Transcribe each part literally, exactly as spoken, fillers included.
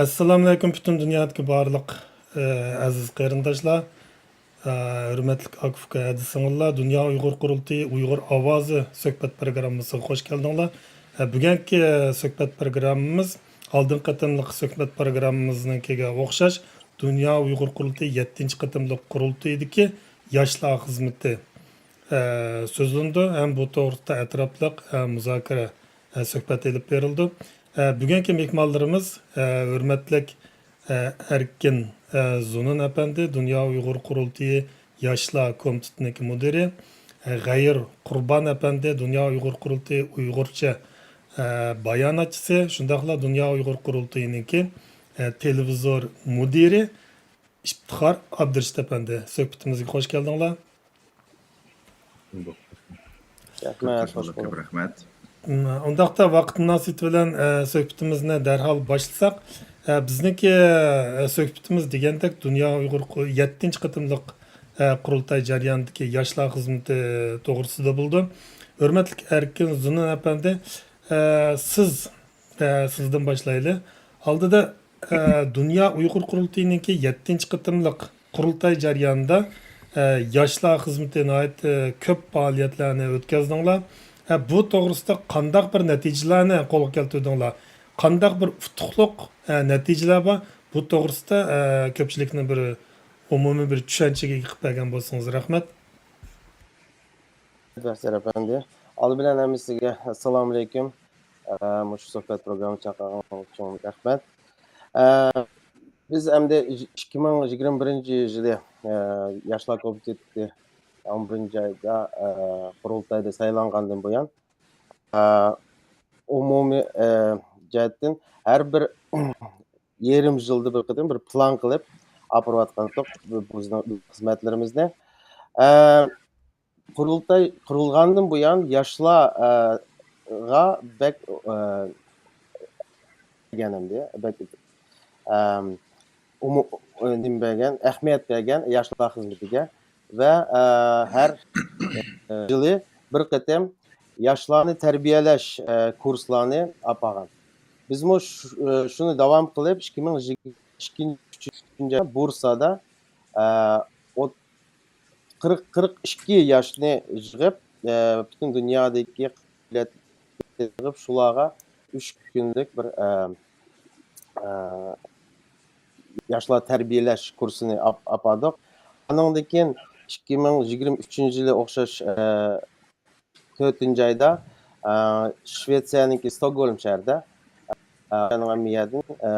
ئەسسالامۇئەلەيكۇم، پۈتۈن دۇنيادىكى بارلىق، ئە، ئەزىز قېرىنداشلار، ئە، ھۆرمەتلىك ئاكا-ئۇكا، ھەدە-سىڭىللار، دۇنيا ئۇيغۇر قۇرۇلتىيى ئۇيغۇر ئاۋازى سۆھبەت پروگراممىسىغا خوش كەلدىڭلار. ئە، بۈگۈنكى سۆھبەت پروگراممىمىز ئالدىنقى قېتىملىق سۆھبەت پروگراممىمىزنىڭكىگە ئوخشاش، دۇنيا ئۇيغۇر قۇرۇلتىيى يەتتىنچى قېتىملىق قۇرۇلتىيىدىكى ياشلار خىزمىتى، ئە، سۆزلىنىدۇ ھەم بۇ توغرىسىدا ئەتراپلىق، ئە، مۇزاكىرە، ئە، سۆھبەت ئېلىپ بېرىلىدۇ. ئە، بۈگۈنكى مېھمانلىرىمىز، ئە، ھۆرمەتلىك، ئە، ئەركىن، ئە، زۇنۇن ئەپەندى، دۇنيا ئۇيغۇر قۇرۇلتىيى ياشلار كومىتېتىنىڭكى مۇدىرى، ئە، غەيىر قۇربان ئەپەندى، دۇنيا ئۇيغۇر قۇرۇلتىيى ئۇيغۇرچە، ئە، باياناتچىسى، شۇنداقلا دۇنيا ئۇيغۇر قۇرۇلتىيىنىڭكى، ئە، تېلېۋىزور مۇدىرى ئىپتىخار ئابدۇرېشىت ئەپەندى. سۆھبىتىمىزگە خوش كەلدىڭلار. رەھمەت، خوش كۆپ بولدۇق. رەھمەت. ئۇنداقتا ۋاقىت مۇناسىۋىتى بىلەن، ئە، سۆھبىتىمىزنى دەرھال باشلىساق، ئە، بىزنىڭكى، ئە، سۆھبىتىمىز دېگەندەك دۇنيا ئۇيغۇر قۇ-، يەتتىنچى قېتىملىق، ئە، قۇرۇلتاي جەريانىدىكى ياشلار خىزمىتى توغرىسىدا بولىدۇ. ھۆرمەتلىك ئەركىن زۇنۇن ئەپەندى، ئە، سىز، ئە، سىزدىن باشلايلى. ئالدىدا، ئە، دۇنيا ئۇيغۇر قۇرۇلتىيىنىڭكى يەتتىنچى قېتىملىق قۇرۇلتاي جەريانىدا، ئە، ياشلار خىزمىتى ناھايىتى كۆپ پائالىيەتلەرنى ئۆتكۈزدۈڭلار. ئە، بۇ توغرىسىدا قانداق بىر نەتىجىلەرنى قولغا كەلتۈردۈڭلار؟ قانداق بىر ئۇتۇقلۇق، ئە، نەتىجىلەر بار؟ بۇ توغرىسىدا، ئە، كۆپچىلىكنى بىر ئومۇمىي بىر چۈشەنچىگە ئىگە قىلىپ بەرگەن بولسىڭىز، رەھمەت. بەختىيار ئەپەندى، ئالدى بىلەن ھەممىسىگە ئەسسالامۇئەلەيكۇم. ئە، مۇشۇ سۆھبەت پروگرامما چاقىرغىنىڭ ئۈچۈن رەھمەت. ئە، بىز ئەمدى ئىككى مىڭ يىگىرمە بىرىنچى يىلى، ئە، ياشلار كومىتېتى ئون بىرىنچى ئايدا، ئە، قۇرۇلتايدا سايلانغاندىن بۇيان، ئە، ئومۇمىي، ئە، جەھەتتىن ھەر بىر يېرىم يىلدا بىر قېتىم بىر پىلان قىلىپ ئاپىرىۋاتقانتۇق بۇ، بۇ بىزنىڭ خىزمەتلىرىمىزنى. ئە، قۇرۇلتاي قۇرۇلغاندىن بۇيان ياشلار، ئە، غا بەك، ئە، دېگەن ئەمدى، بەك، ئەم، ئومۇ-، نېمە بەرگەن، ئەھمىيەت بەرگەن ياشلار خىزمىتىگە ۋە، ئە، ھەر، ئە، يىلى بىر قېتىم ياشلارنى تەربىيەلەش، ئە، كۇرسلارنى ئاپارغان. بىزمۇ شۇ-، ئە، شۇنى داۋام قىلىپ، ئىككى مىڭ يىگىرمە ئىككىنچى، ئۈچىنچى بۇرسادا، ئە، ئوت-، قىرىق، قىرىق ئىككى ياشنى يىغىپ، ئە، پۈتۈن دۇنيادىكى يىغىپ، شۇلارغا ئۈچ كۈنلۈك بىر، ئە، ئە، ياشلار تەربىيەلەش كۇرسىنى ئاپ-، ئاپاردۇق. ئانىڭدىن كېيىن ئىككى مىڭ يىگىرمە ئۈچىنچى يىلى ئوخشاش، ئە، تۆتىنچى ئايدا، ئە، شىۋېتسىيەنىڭكى ستوكگولم شەھىرىدە، ئە، ھەممە يەردىن، ئە،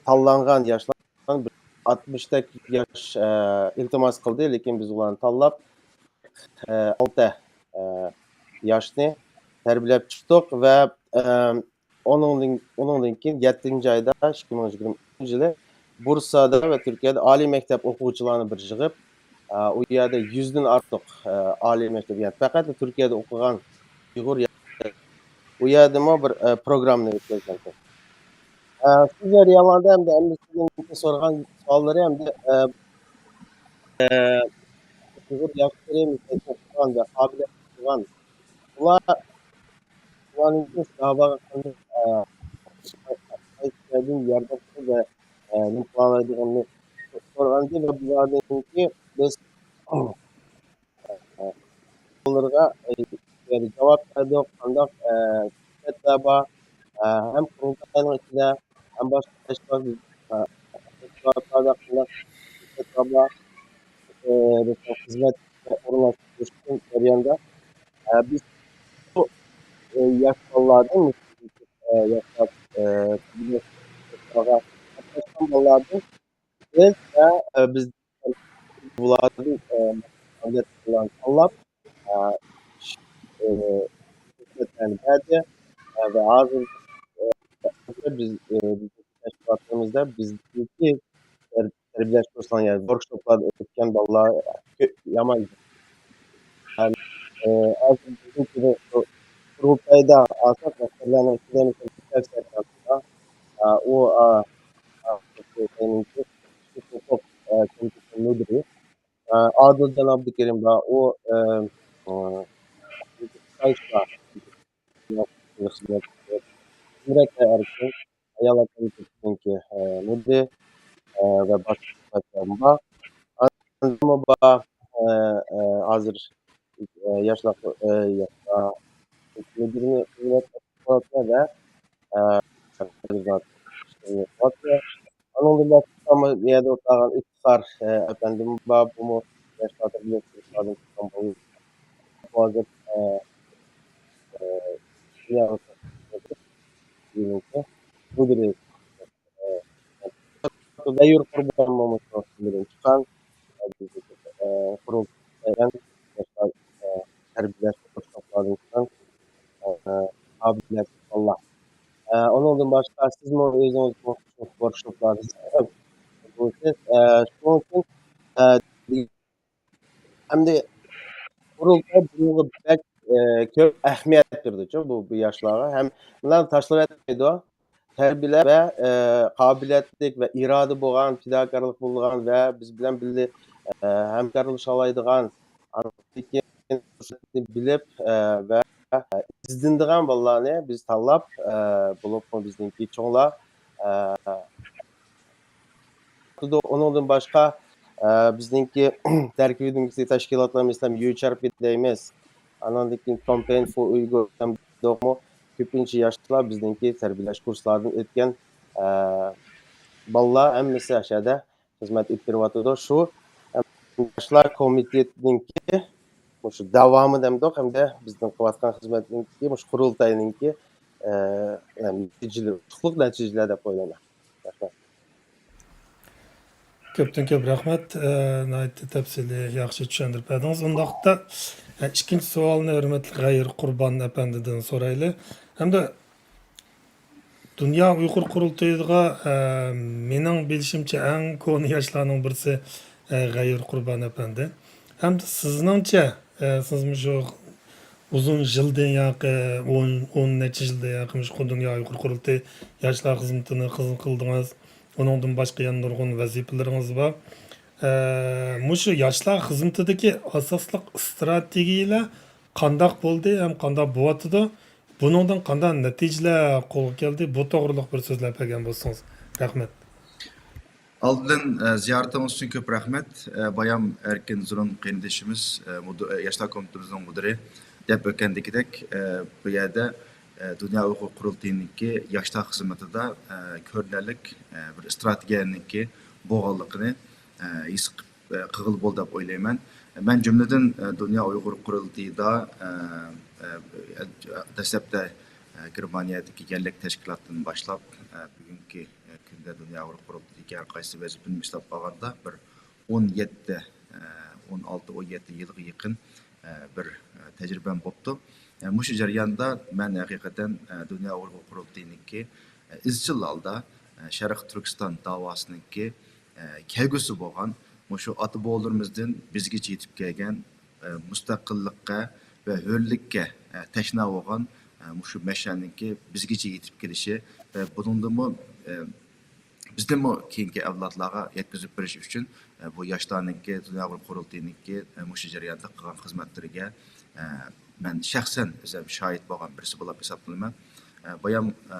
تاللانغان ياشلار ئاتمىشتەك ياش، ئە، ئىلتىماس قىلدى، لېكىن بىز ئۇلارنى تاللاپ، ئە، ئالتە، ئە، ياشنى تەربىيەلەپ چىقتۇق ۋە، ئە، ئۇنىڭدىن، ئۇنىڭدىن كېيىن يەتتىنچى ئايدا، ئىككى مىڭ يىگىرمە ئۈچىنچى يىلى بۇرسادا ۋە تۈركىيەدە ئالىي مەكتەپ ئوقۇغۇچىلارنى بىر يىغىپ، ئە، ئۇ يەردە يۈزدىن ئارتۇق، ئە، ئالىي مەكتەپ، يەنى پەقەت تۈركىيەدە ئوقۇغان ئۇيغۇر يا-، ئۇ يەردىمۇ بىر، ئە، پروگراممىنى ئۆتكۈزگەنتۇق. ئە، شۇ جەريانلاردا ئەمدى ھەممىسىدىن سورىغان سوئاللىرى ئەمدى، ئە، ئە، ئۇيغۇر ياشلىرى مەكتەپتە ئوقۇغان ۋە قابىلىيەتلىك بولغان، ئۇلار، ئۇلارنىڭكى ساھاباغا قانداق، ئە، قايسى يەردىن ياردەم قىلىپ ۋە، ئە، نېمە قىلالايدىغىنىنى سورىغانىدى ۋە بۇلاردىنكى بىز ئۇلارغا، ئە، جاۋاب بەردۇق، قانداق، ئە، خىزمەتلەر بار، ئە، ھەم قۇرۇلتاينىڭ ئىچىدە، ھەم باشقا تەشكىلات، ئە، تەشكىلاتلاردا قانداق خىزمەتلەر بار، ئە، بىز خىزمەت ئورۇنلاشتۇرۇش جەريانىدا، ئە، بىز بۇ، ئە، ياش بالىلاردىن، ئە، ياشلار، ئە، قاتناشقان بالىلاردىن بىز ۋە، ئە، بىز بۇلاردىن، ئە، دۆلەت بىلەن تاللاپ، ئە، ئىش، ئە، خىزمەتلەرنى بەردى. ئە، ۋە ھازىر، ئە، بىز، ئە، بىزنىڭ تەشكىلاتلىرىمىزدا بىزدىكى تەر-، تەربىيەلەش كۇرسلارنى، يەنى وركشوپلاردا ئۆتكەن بالىلار كۆ-، يامان. ھەم، ئە، ھازىر بىزنىڭكى قۇرۇلتايدا ئاساس مەسىلىلەرنىڭ ئىچىدە، مەسىلەن، ئە، ئۇ، ئە، ئە، ھوقۇق، ئە، كومىتېتىنىڭ مۇدىرى، ئە، ئادىلجان ئابدۇكېرىم بار، ئۇ، ئە، ئە، خىتاي ئىشلار، ئەركىن. ئاياللار كومىتېتىنىڭكى، ئە، مۇدىرى، ئە، ۋە باشقا خىزمەتلەرمۇ بار. ئاندىنمۇ بار، ئە، ئە، ھازىر، ئە، ياشلار، ئە، ياشلار مۇدىرىنى خىزمەت قىلىۋاتىدۇ ۋە، ئە، ئۇنىڭدىن باشقا بۇ يەردە ئولتۇرغان ئىپتىخار، ئە، ئەپەندىم بار، بۇمۇ ياشلار تەربىيەلەش كۇرسلاردىن چىققان بولۇپ، ھازىر، ئە، ئە، دۇنيا مۇدىرى، ئە، غەيۇر قۇربان مومۇشنىڭ بىلەن چىققان، ئە، قۇرۇلتايدىن ياشلار، ئە، تەربىيەلەش كۇرسلاردىن چىققان، ئە، قابىلىيەتلىك بالىلار. ئە، ئۇنىڭدىن باشقا سىزمۇ ئۆزىڭىز ۋوركشوپلاردا بولىسىز. ئە، شۇنىڭ ئۈچۈن، ئە، ئەمدى قۇرۇلتاي بۇنىڭغا بەك، ئە، كۆپ ئەھمىيەت بېرىدۇچۇ بۇ، بۇ ياشلارغا. ھەم بۇلارنى تاشلىۋەتمەيدۇ. تەربىيەلەپ ۋە، ئە، قابىلىيەتلىك ۋە ئىرادە بولغان، پىداكارلىق بولغان ۋە بىز بىلەن بىللە، ئە، ھەمكارلىشالايدىغان، ئاندىن كېيىن پۇرسەتنى بىلىپ، ئە، ۋە ئىزدىنىدىغان بالىلارنى بىز تاللاپ، ئە، بولۇپمۇ بىزنىڭكى چوڭلار، ئە، ئۇنىڭدىن باشقا، ئە، بىزنىڭكى تەركىبىدىكى تەشكىلاتلار، مەسىلەن، يۇچارپى دەيمىز. ئاناندىن كېيىن كامپەين فور ئۇيغۇر دەمدۇقمۇ، كۆپىنچە ياشلار بىزنىڭكى تەربىيەلەش كۇرسلاردىن ئۆتكەن، ئە، بالىلار ھەممىسى ئاشۇ يەردە خىزمەت ئېلىپ بېرىۋاتىدۇ. شۇ، ئە، ياشلار كومىتېتىنىڭكى مۇشۇ داۋامى دەمدۇق ھەمدە بىزنىڭ قىلىۋاتقان خىزمەتنىڭكى، مۇشۇ قۇرۇلتاينىڭكى، ئە، نەتىجىلىرى، ئۇتۇقلۇق نەتىجىلەر دەپ ئويلايمەن. رەھمەت. كۆپتىن كۆپ رەھمەت. ئە، ناھايىتى تەپسىلىي، ياخشى چۈشەندۈرۈپ بەردىڭىز. ئۇنداقتا، ئە، ئىككىنچى سوئالنى ھۆرمەتلىك غەيۇر قۇربان ئەپەندىدىن سورايلى. ھەمدە دۇنيا ئۇيغۇر قۇرۇلتىيىغا، ئە، مېنىڭ بىلىشىمچە ئەڭ كونا ياشلارنىڭ بىرسى، ئە، غەيۇر قۇربان ئەپەندى. ھەمدە سىزنىڭچە، ئە، سىز مۇشۇ ئۇزۇن يىلدىن ياقى، ئون، ئون نەچچە يىلدىن ياقى مۇشۇ دۇنيا ئۇيغۇر قۇرۇلتىيى ياشلار خىزمىتىنى خىزمەت قىلدىڭىز. ئۇنىڭدىن باشقا يەنە نۇرغۇن ۋەزىپىلىرىڭىز بار. ئە، مۇشۇ ياشلار خىزمىتىدىكى ئاساسلىق ئىستراتېگىيەلەر قانداق بولدى ھەم قانداق بولۇۋاتىدۇ؟ بۇنىڭدىن قانداق نەتىجىلەر قولغا كەلدى؟ بۇ توغرىلىق بىر سۆزلەپ بەرگەن بولسىڭىز. رەھمەت. ئالدىن، ئە، زىيارىتىڭىز ئۈچۈن كۆپ رەھمەت. ئە، بايام ئەركىن زۇرۇن قېرىندىشىمىز، ئە، مۇدىر-، ئە، ياشلار كومىتېتىمىزنىڭ مۇدىرى دەپ ئۆتكەندىكىدەك، ئە، بۇ يەردە، ئە، دۇنيا ئۇيغۇر قۇرۇلتىيىنىڭكى ياشلار خىزمىتىدە، ئە، كۆرۈنەرلىك، ئە، بىر ئىستراتېگىيەنىڭكى بولغانلىقىنى، ئە، ھېس قىپ-، ئە، قىلغىلى بولدى دەپ ئويلايمەن. مەن جۈملىدىن، ئە، دۇنيا ئۇيغۇر قۇرۇلتىيىدا، ئە، ئە، دەسلەپتە، ئە، گېرمانىيەدىكى يەرلىك تەشكىلاتتىن باشلاپ، ئە، بۈگۈنكى، ئە، كۈندە دۇنيا ئۇيغۇر قۇرۇلتىيىدىكى ھەر قايسى ۋەزىپىنى ئىشلەپ قالغاندا بىر ئون يەتتە، ئە، ئون ئالتە، ئون يەتتە يىلغا يېقىن، ئە، بىر، ئە، تەجرىبەم بوپتۇ. ئە، مۇشۇ جەرياندا مەن ھەقىقەتەن، ئە، دۇنيا ئۇيغۇر قۇرۇلتىيىنىڭكى، ئە، ئىزچىل ھالدا، ئە، شەرقىي تۈركىستان داۋاسىنىڭكى، ئە، كەلگۈسى بولغان مۇشۇ ئاتا-بوۋىلىرىمىزدىن بىزگىچە يېتىپ كەلگەن، ئە، مۇستەقىللىققا ۋە ھۆرلۈككە، ئە، تەشنا بولغان، ئە، مۇشۇ مەشئەلنىڭكى بىزگىچە يېتىپ كېلىشى ۋە بۇنىڭدىنمۇ، ئە، بىزدىنمۇ كېيىنكى ئەۋلادلارغا يەتكۈزۈپ بېرىش ئۈچۈن، ئە، بۇ ياشلارنىڭكى، دۇنيا ئۇيغۇر قۇرۇلتىيىنىڭكى، ئە، مۇشۇ جەرياندا قىلغان خىزمەتلىرىگە، ئە، مەن شەخسەن ئۆزۈم شاھىت بولغان بىرسى بولۇپ ھېسابلىنىمەن. ئە، بايام، ئە،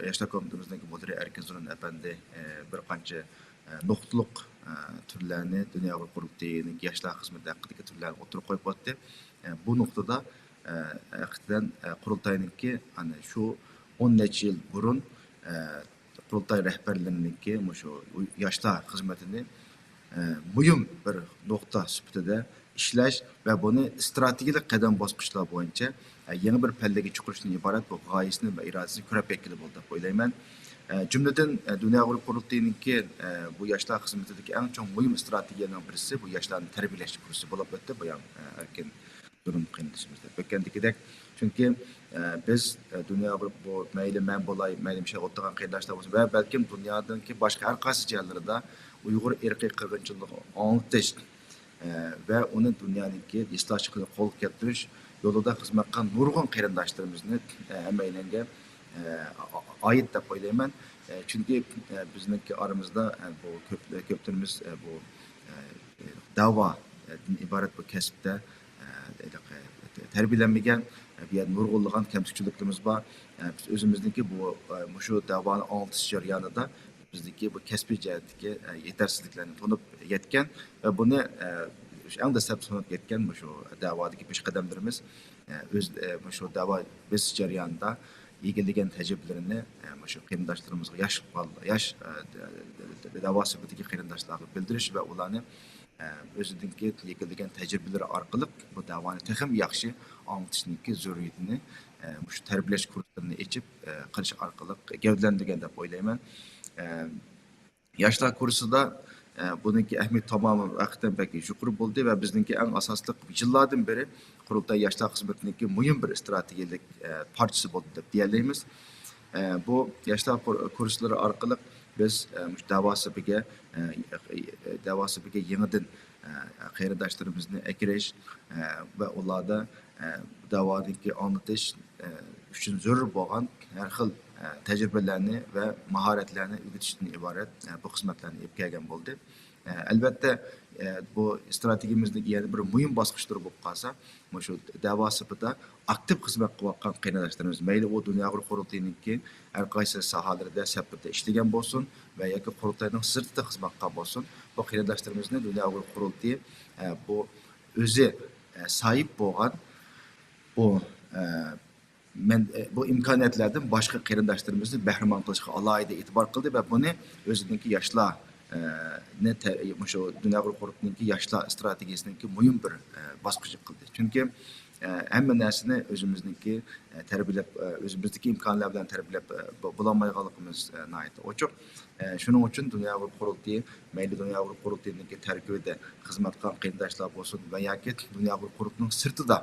ياشلار كومىتېتىمىزنىڭكى مۇدىرى ئەركىن زۇرۇن ئەپەندى، ئە، بىر قانچە، ئە، نۇقتىلىق، ئە، تۈرلەرنى، دۇنيا ئۇيغۇر قۇرۇلتىيىنىڭكى ياشلار خىزمىتى ھەققىدىكى تۈرلەرنى ئوتتۇرىغا قويۇپ ئۆتتى. ئە، بۇ نۇقتىدا، ئە، ھەقىقەتەن، ئە، قۇرۇلتاينىڭكى ئەنە شۇ ئون نەچچە يىل بۇرۇن، ئە، قۇرۇلتاي رەھبەرلىرىنىڭكى مۇشۇ ياشلار خىزمىتىنى، ئە، مۇھىم بىر نۇقتا سۈپىتىدە ئىشلەش ۋە بۇنى ئىستراتېگىيەلىك قەدەم باسقۇچلار بويىچە، ئە، يېڭى بىر پەللىگە چىقىرىشتىن ئىبارەت بۇ غايىسىنى ۋە ئىرادىسىنى كۆرۈپ يەتكىلى بولدى دەپ ئويلايمەن. ئە، جۈملىدىن، ئە، دۇنيا ئۇيغۇر قۇرۇلتىيىنىڭكى، ئە، بۇ ياشلار خىزمىتىدىكى ئەڭ چوڭ مۇھىم ئىستراتېگىيەنىڭ بىرسى بۇ ياشلارنى تەربىيەلەش پۇرسىتى بولۇپ ئۆتتى، بايام، ئە، ئەركىن دۇرۇن قېرىندىشىمىز دەپ ئۆتكەندىكىدەك. چۈنكى، ئە، بىز، ئە، دۇنيا ئۇيغۇر، بۇ مەيلى مەن بولاي، مەيلى مۇشۇ يەردە ئولتۇرغان قېرىنداشلار بولسۇن ۋە بەلكىم دۇنيادىكى باشقا ھەر قايسى جايلىرىدا ئۇيغۇر ئىرقىي قىرغىنچىلىقىنى ئاڭلىتىش، ئە، ۋە ئۇنى دۇنيانىڭكى ھېسداشلىقىنى قولغا كەلتۈرۈش يولىدا خىزمەت قىلغان نۇرغۇن قېرىنداشلىرىمىزنى، ئە، ھەممەيلەنگە، ئە، ئا-، ئا-، ئايىت دەپ ئويلايمەن. ئە، چۈنكى، ئە، بىزنىڭكى ئارىمىزدا، ئە، بۇ كۆپ، كۆپلىرىمىز، ئە، بۇ، ئە، دەۋا، ئە، دىن ئىبارەت بۇ كەسىپتە، ئە، ھېلىقى، ئە، تەربىيەلەنمىگەن، بۇ يەردە نۇرغۇنلىغان كەمچىلىكلىرىمىز بار. بىز ئۆزىمىزنىڭكى بۇ، مۇشۇ دەۋانى ئاڭلىتىش جەريانىدا بىزدىكى بۇ كەسپىي جەھەتتىكى يېتەرسىزلىكلەرنى تونۇپ يەتكەن ۋە بۇنى ئەڭ دەسلەپ تونۇپ يەتكەن مۇشۇ دەۋادىكى پېشقەدەملىرىمىز ئۆز، مۇشۇ دەۋا بېسىش جەريانىدا ئىگىلىگەن تەجرىبىلىرىنى مۇشۇ قېرىنداشلىرىمىزغا، ياش، ياش دەۋا سېپىدىكى قېرىنداشلارغا بىلدۈرۈش ۋە ئۇلارنى ئۆزىدىكى يېتىلگەن تەجرىبىلىرى ئارقىلىق بۇ دەۋانى تېخىمۇ ياخشى ئاڭلىتىشنىڭكى زۆرۈرىيىتىنى مۇشۇ تەربىيەلەش كۇرسلىرىنى ئېچىپ قىلىش ئارقىلىق گەۋدىلەندۈرگەن دەپ ئويلايمەن. ياشلار كۇرسىدا بۇنىڭكى ئەھمىيىتى تامامەن ھەقىقەتەن بەك يۇقىرى بولدى ۋە بىزنىڭكى ئەڭ ئاساسلىق يىللاردىن بېرى قۇرۇلتاي ياشلار خىزمىتىنىڭكى مۇھىم بىر ئىستراتېگىيەلىك پارچىسى بولدى دەپ دېيەلەيمىز. بۇ ياشلار كۇرسلىرى ئارقىلىق بىز مۇشۇ دەۋا سېپىگە، دەۋا سېپىگە يېڭىدىن قېرىنداشلىرىمىزنى ئەكىرىش ۋە ئۇلاردا دەۋادىكى ئاڭلىتىش ئۈچۈن زۆرۈر بولغان ھەر خىل تەجرىبىلەرنى ۋە ماھارەتلەرنى ئۆگىتىشتىن ئىبارەت بۇ خىزمەتلەرنى ئېلىپ كەلگەن بولدى. ئەلۋەتتە، بۇ ئىستراتېگىيەمىزدىكى يەنە بىر مۇھىم باسقۇچلىرى بولۇپ قالسا، مۇشۇ دەۋا سېپىدا ئاكتىپ خىزمەت قىلىۋاتقان قېرىنداشلىرىمىز، مەيلى ئۇ دۇنيا ئۇيغۇر قۇرۇلتىيىنىڭكى ھەر قايسى ساھەلىرىدە سەپتە ئىشلىگەن بولسۇن ۋە ياكى قۇرۇلتاينىڭ سىرتىدا خىزمەت قىلغان بولسۇن، بۇ قېرىنداشلىرىمىزنى دۇنيا ئۇيغۇر قۇرۇلتىيى بۇ ئۆزى ساھىب بولغان بۇ مەن بۇ ئىمكانىيەتلەردىن باشقا قېرىنداشلىرىمىزنى بەھرىمەن قىلىشقا ئالاھىدە ئېتىبار قىلدى ۋە بۇنى ئۆزىنىڭكى ياشلار مۇشۇ دۇنيا ئۇيغۇر قۇرۇلتىيىنىڭكى ياشلار ئىستراتېگىيەسىنىڭكى مۇھىم بىر باسقۇچى قىلدى. چۈنكى ھەممە نەرسىنى ئۆزىمىزنىڭكى تەربىيەلەپ، ئۆزىمىزدىكى ئىمكانلار بىلەن تەربىيەلەپ بولالمايدىغانلىقىمىز ناھايىتى ئوچۇق. شۇنىڭ ئۈچۈن دۇنيا ئۇيغۇر قۇرۇلتىيى، مەيلى دۇنيا ئۇيغۇر قۇرۇلتىيىنىڭكى تەركىبىدە خىزمەت قىلغان قېرىنداشلار بولسۇن ۋە ياكى دۇنيا ئۇيغۇر قۇرۇلتىيىنىڭ سىرتىدا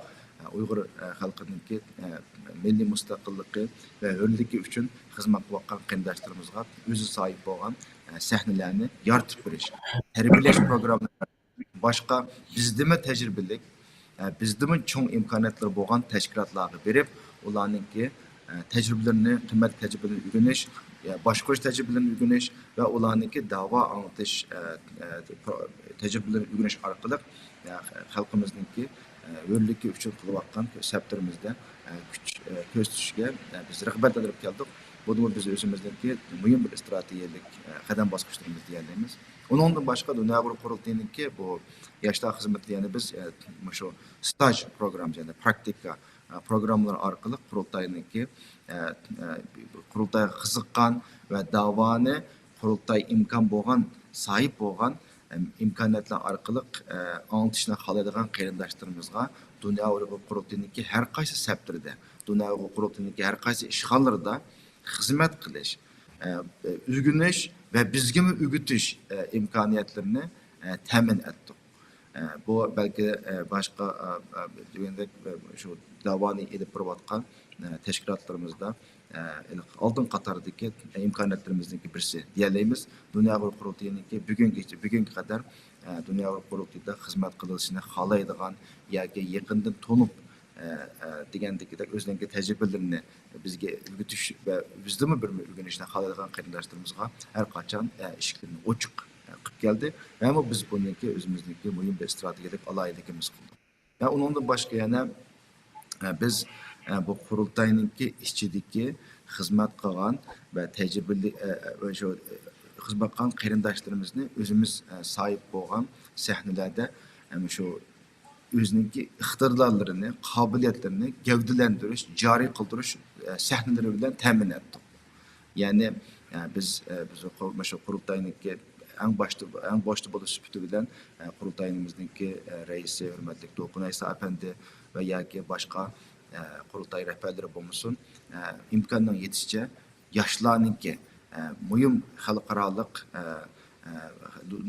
ئۇيغۇر خەلقىنىڭكى مىللىي مۇستەقىللىقى ۋە ھۆرلۈكى ئۈچۈن خىزمەت قىلىۋاتقان قېرىنداشلىرىمىزغا ئۆزى ساھىب بولغان سەھنىلەرنى يارىتىپ بېرىش، تەربىيەلەش پروگراممىلىرى، باشقا بىزدىنمۇ تەجرىبىلىك، بىزدىنمۇ چوڭ ئىمكانىيەتلىرى بولغان تەشكىلاتلارغا بېرىپ، ئۇلارنىڭكى تەجرىبىلىرىنى، قىممەتلىك تەجرىبىلىرىنى ئۆگىنىش، باشقۇرۇش تەجرىبىلىرىنى ئۆگىنىش ۋە ئۇلارنىڭكى دەۋا ئاڭلىتىش تەجرىبىلىرىنى ئۆگىنىش ئارقىلىق خەلقىمىزنىڭكى ھۆرلۈكى ئۈچۈن قىلىۋاتقان سەپلىرىمىزدە كۈچ كۆرسىتىشكە بىز رىغبەتلەندۈرۈپ كەلدۇق. بۇنىمۇ بىز ئۆزىمىزنىڭكى مۇھىم بىر ئىستراتېگىيەلىك قەدەم باسقۇچلىرىمىز دېيەلەيمىز. ئۇنىڭدىن باشقا، دۇنيا ئۇيغۇر قۇرۇلتىيىنىڭكى بۇ ياشلار خىزمىتى، يەنى بىز مۇشۇ ستاژ پروگراممىسى، يەنى پراكتىكا پروگراممىلىرى ئارقىلىق قۇرۇلتاينىڭكى، قۇرۇلتايغا قىزىققان ۋە داۋانى قۇرۇلتاي ئىمكان بولغان، ساھىب بولغان ئىمكانىيەتلەر ئارقىلىق ئاڭلىتىشنى خالايدىغان قېرىنداشلىرىمىزغا دۇنيا ئۇيغۇر قۇرۇلتىيىنىڭكى ھەر قايسى سەپلىرىدە، دۇنيا ئۇيغۇر قۇرۇلتىيىنىڭكى ھەر قايسى ئىشخانىلىرىدا خىزمەت قىلىش، ئۆگىنىش ۋە بىزگىمۇ ئۆگىتىش ئىمكانىيەتلىرىنى تەمىن ئەتتۇق. بۇ بەلكى باشقا دېگەندەك شۇ داۋانى ئېلىپ بېرىۋاتقان تەشكىلاتلىرىمىزدا ئالدىن قاتاردىكى ئىمكانىيەتلىرىمىزنىڭكى بىرسى دېيەلەيمىز. دۇنيا ئۇيغۇر قۇرۇلتىيىنىڭكى بۈگۈنگىچە، بۈگۈنگە قەدەر دۇنيا ئۇيغۇر قۇرۇلتىيىدا خىزمەت قىلىشنى خالايدىغان ياكى يېقىندىن تونۇپ دېگەندىكىدەك ئۆزىنىڭكى تەجرىبىلىرىنى بىزگە ئۆگىتىش ۋە بىزدىنمۇ بىر ئۆگىنىشنى خالايدىغان قېرىنداشلىرىمىزغا ھەر قاچان ئىشىكلىرىنى ئوچۇق قىلىپ كەلدى. ھەم بىز بۇنىڭكى ئۆزىمىزنىڭكى مۇھىم بىر ئىستراتېگىيەلىك ئالاھىدىلىكىمىز قىلدۇق. ۋە ئۇنىڭدىن باشقا يەنە بىز بۇ قۇرۇلتاينىڭكى ئىچىدىكى خىزمەت قىلغان ۋە تەجرىبىلىك، ۋە شۇ خىزمەت قىلغان قېرىنداشلىرىمىزنى ئۆزىمىز ساھىب بولغان سەھنىلەردە شۇ ئۆزىنىڭكى ئىقتىدارلىرىنى، قابىلىيەتلىرىنى گەۋدىلەندۈرۈش، جارى قىلدۇرۇش سەھنىلىرى بىلەن تەمىن ئەتتۇق. يەنى بىز، بىز مۇشۇ قۇرۇلتاينىڭكى ئەڭ باشتا، ئەڭ باشتا بولۇش سۈپىتى بىلەن قۇرۇلتايىمىزنىڭكى رەئىسى ھۆرمەتلىك دولقۇن ئەيسا ئەپەندى ۋە ياكى باشقا قۇرۇلتاي رەھبەرلىرى بولمىسۇن، ئىمكاننىڭ يېتىشىچە ياشلارنىڭكى مۇھىم خەلقئارالىق،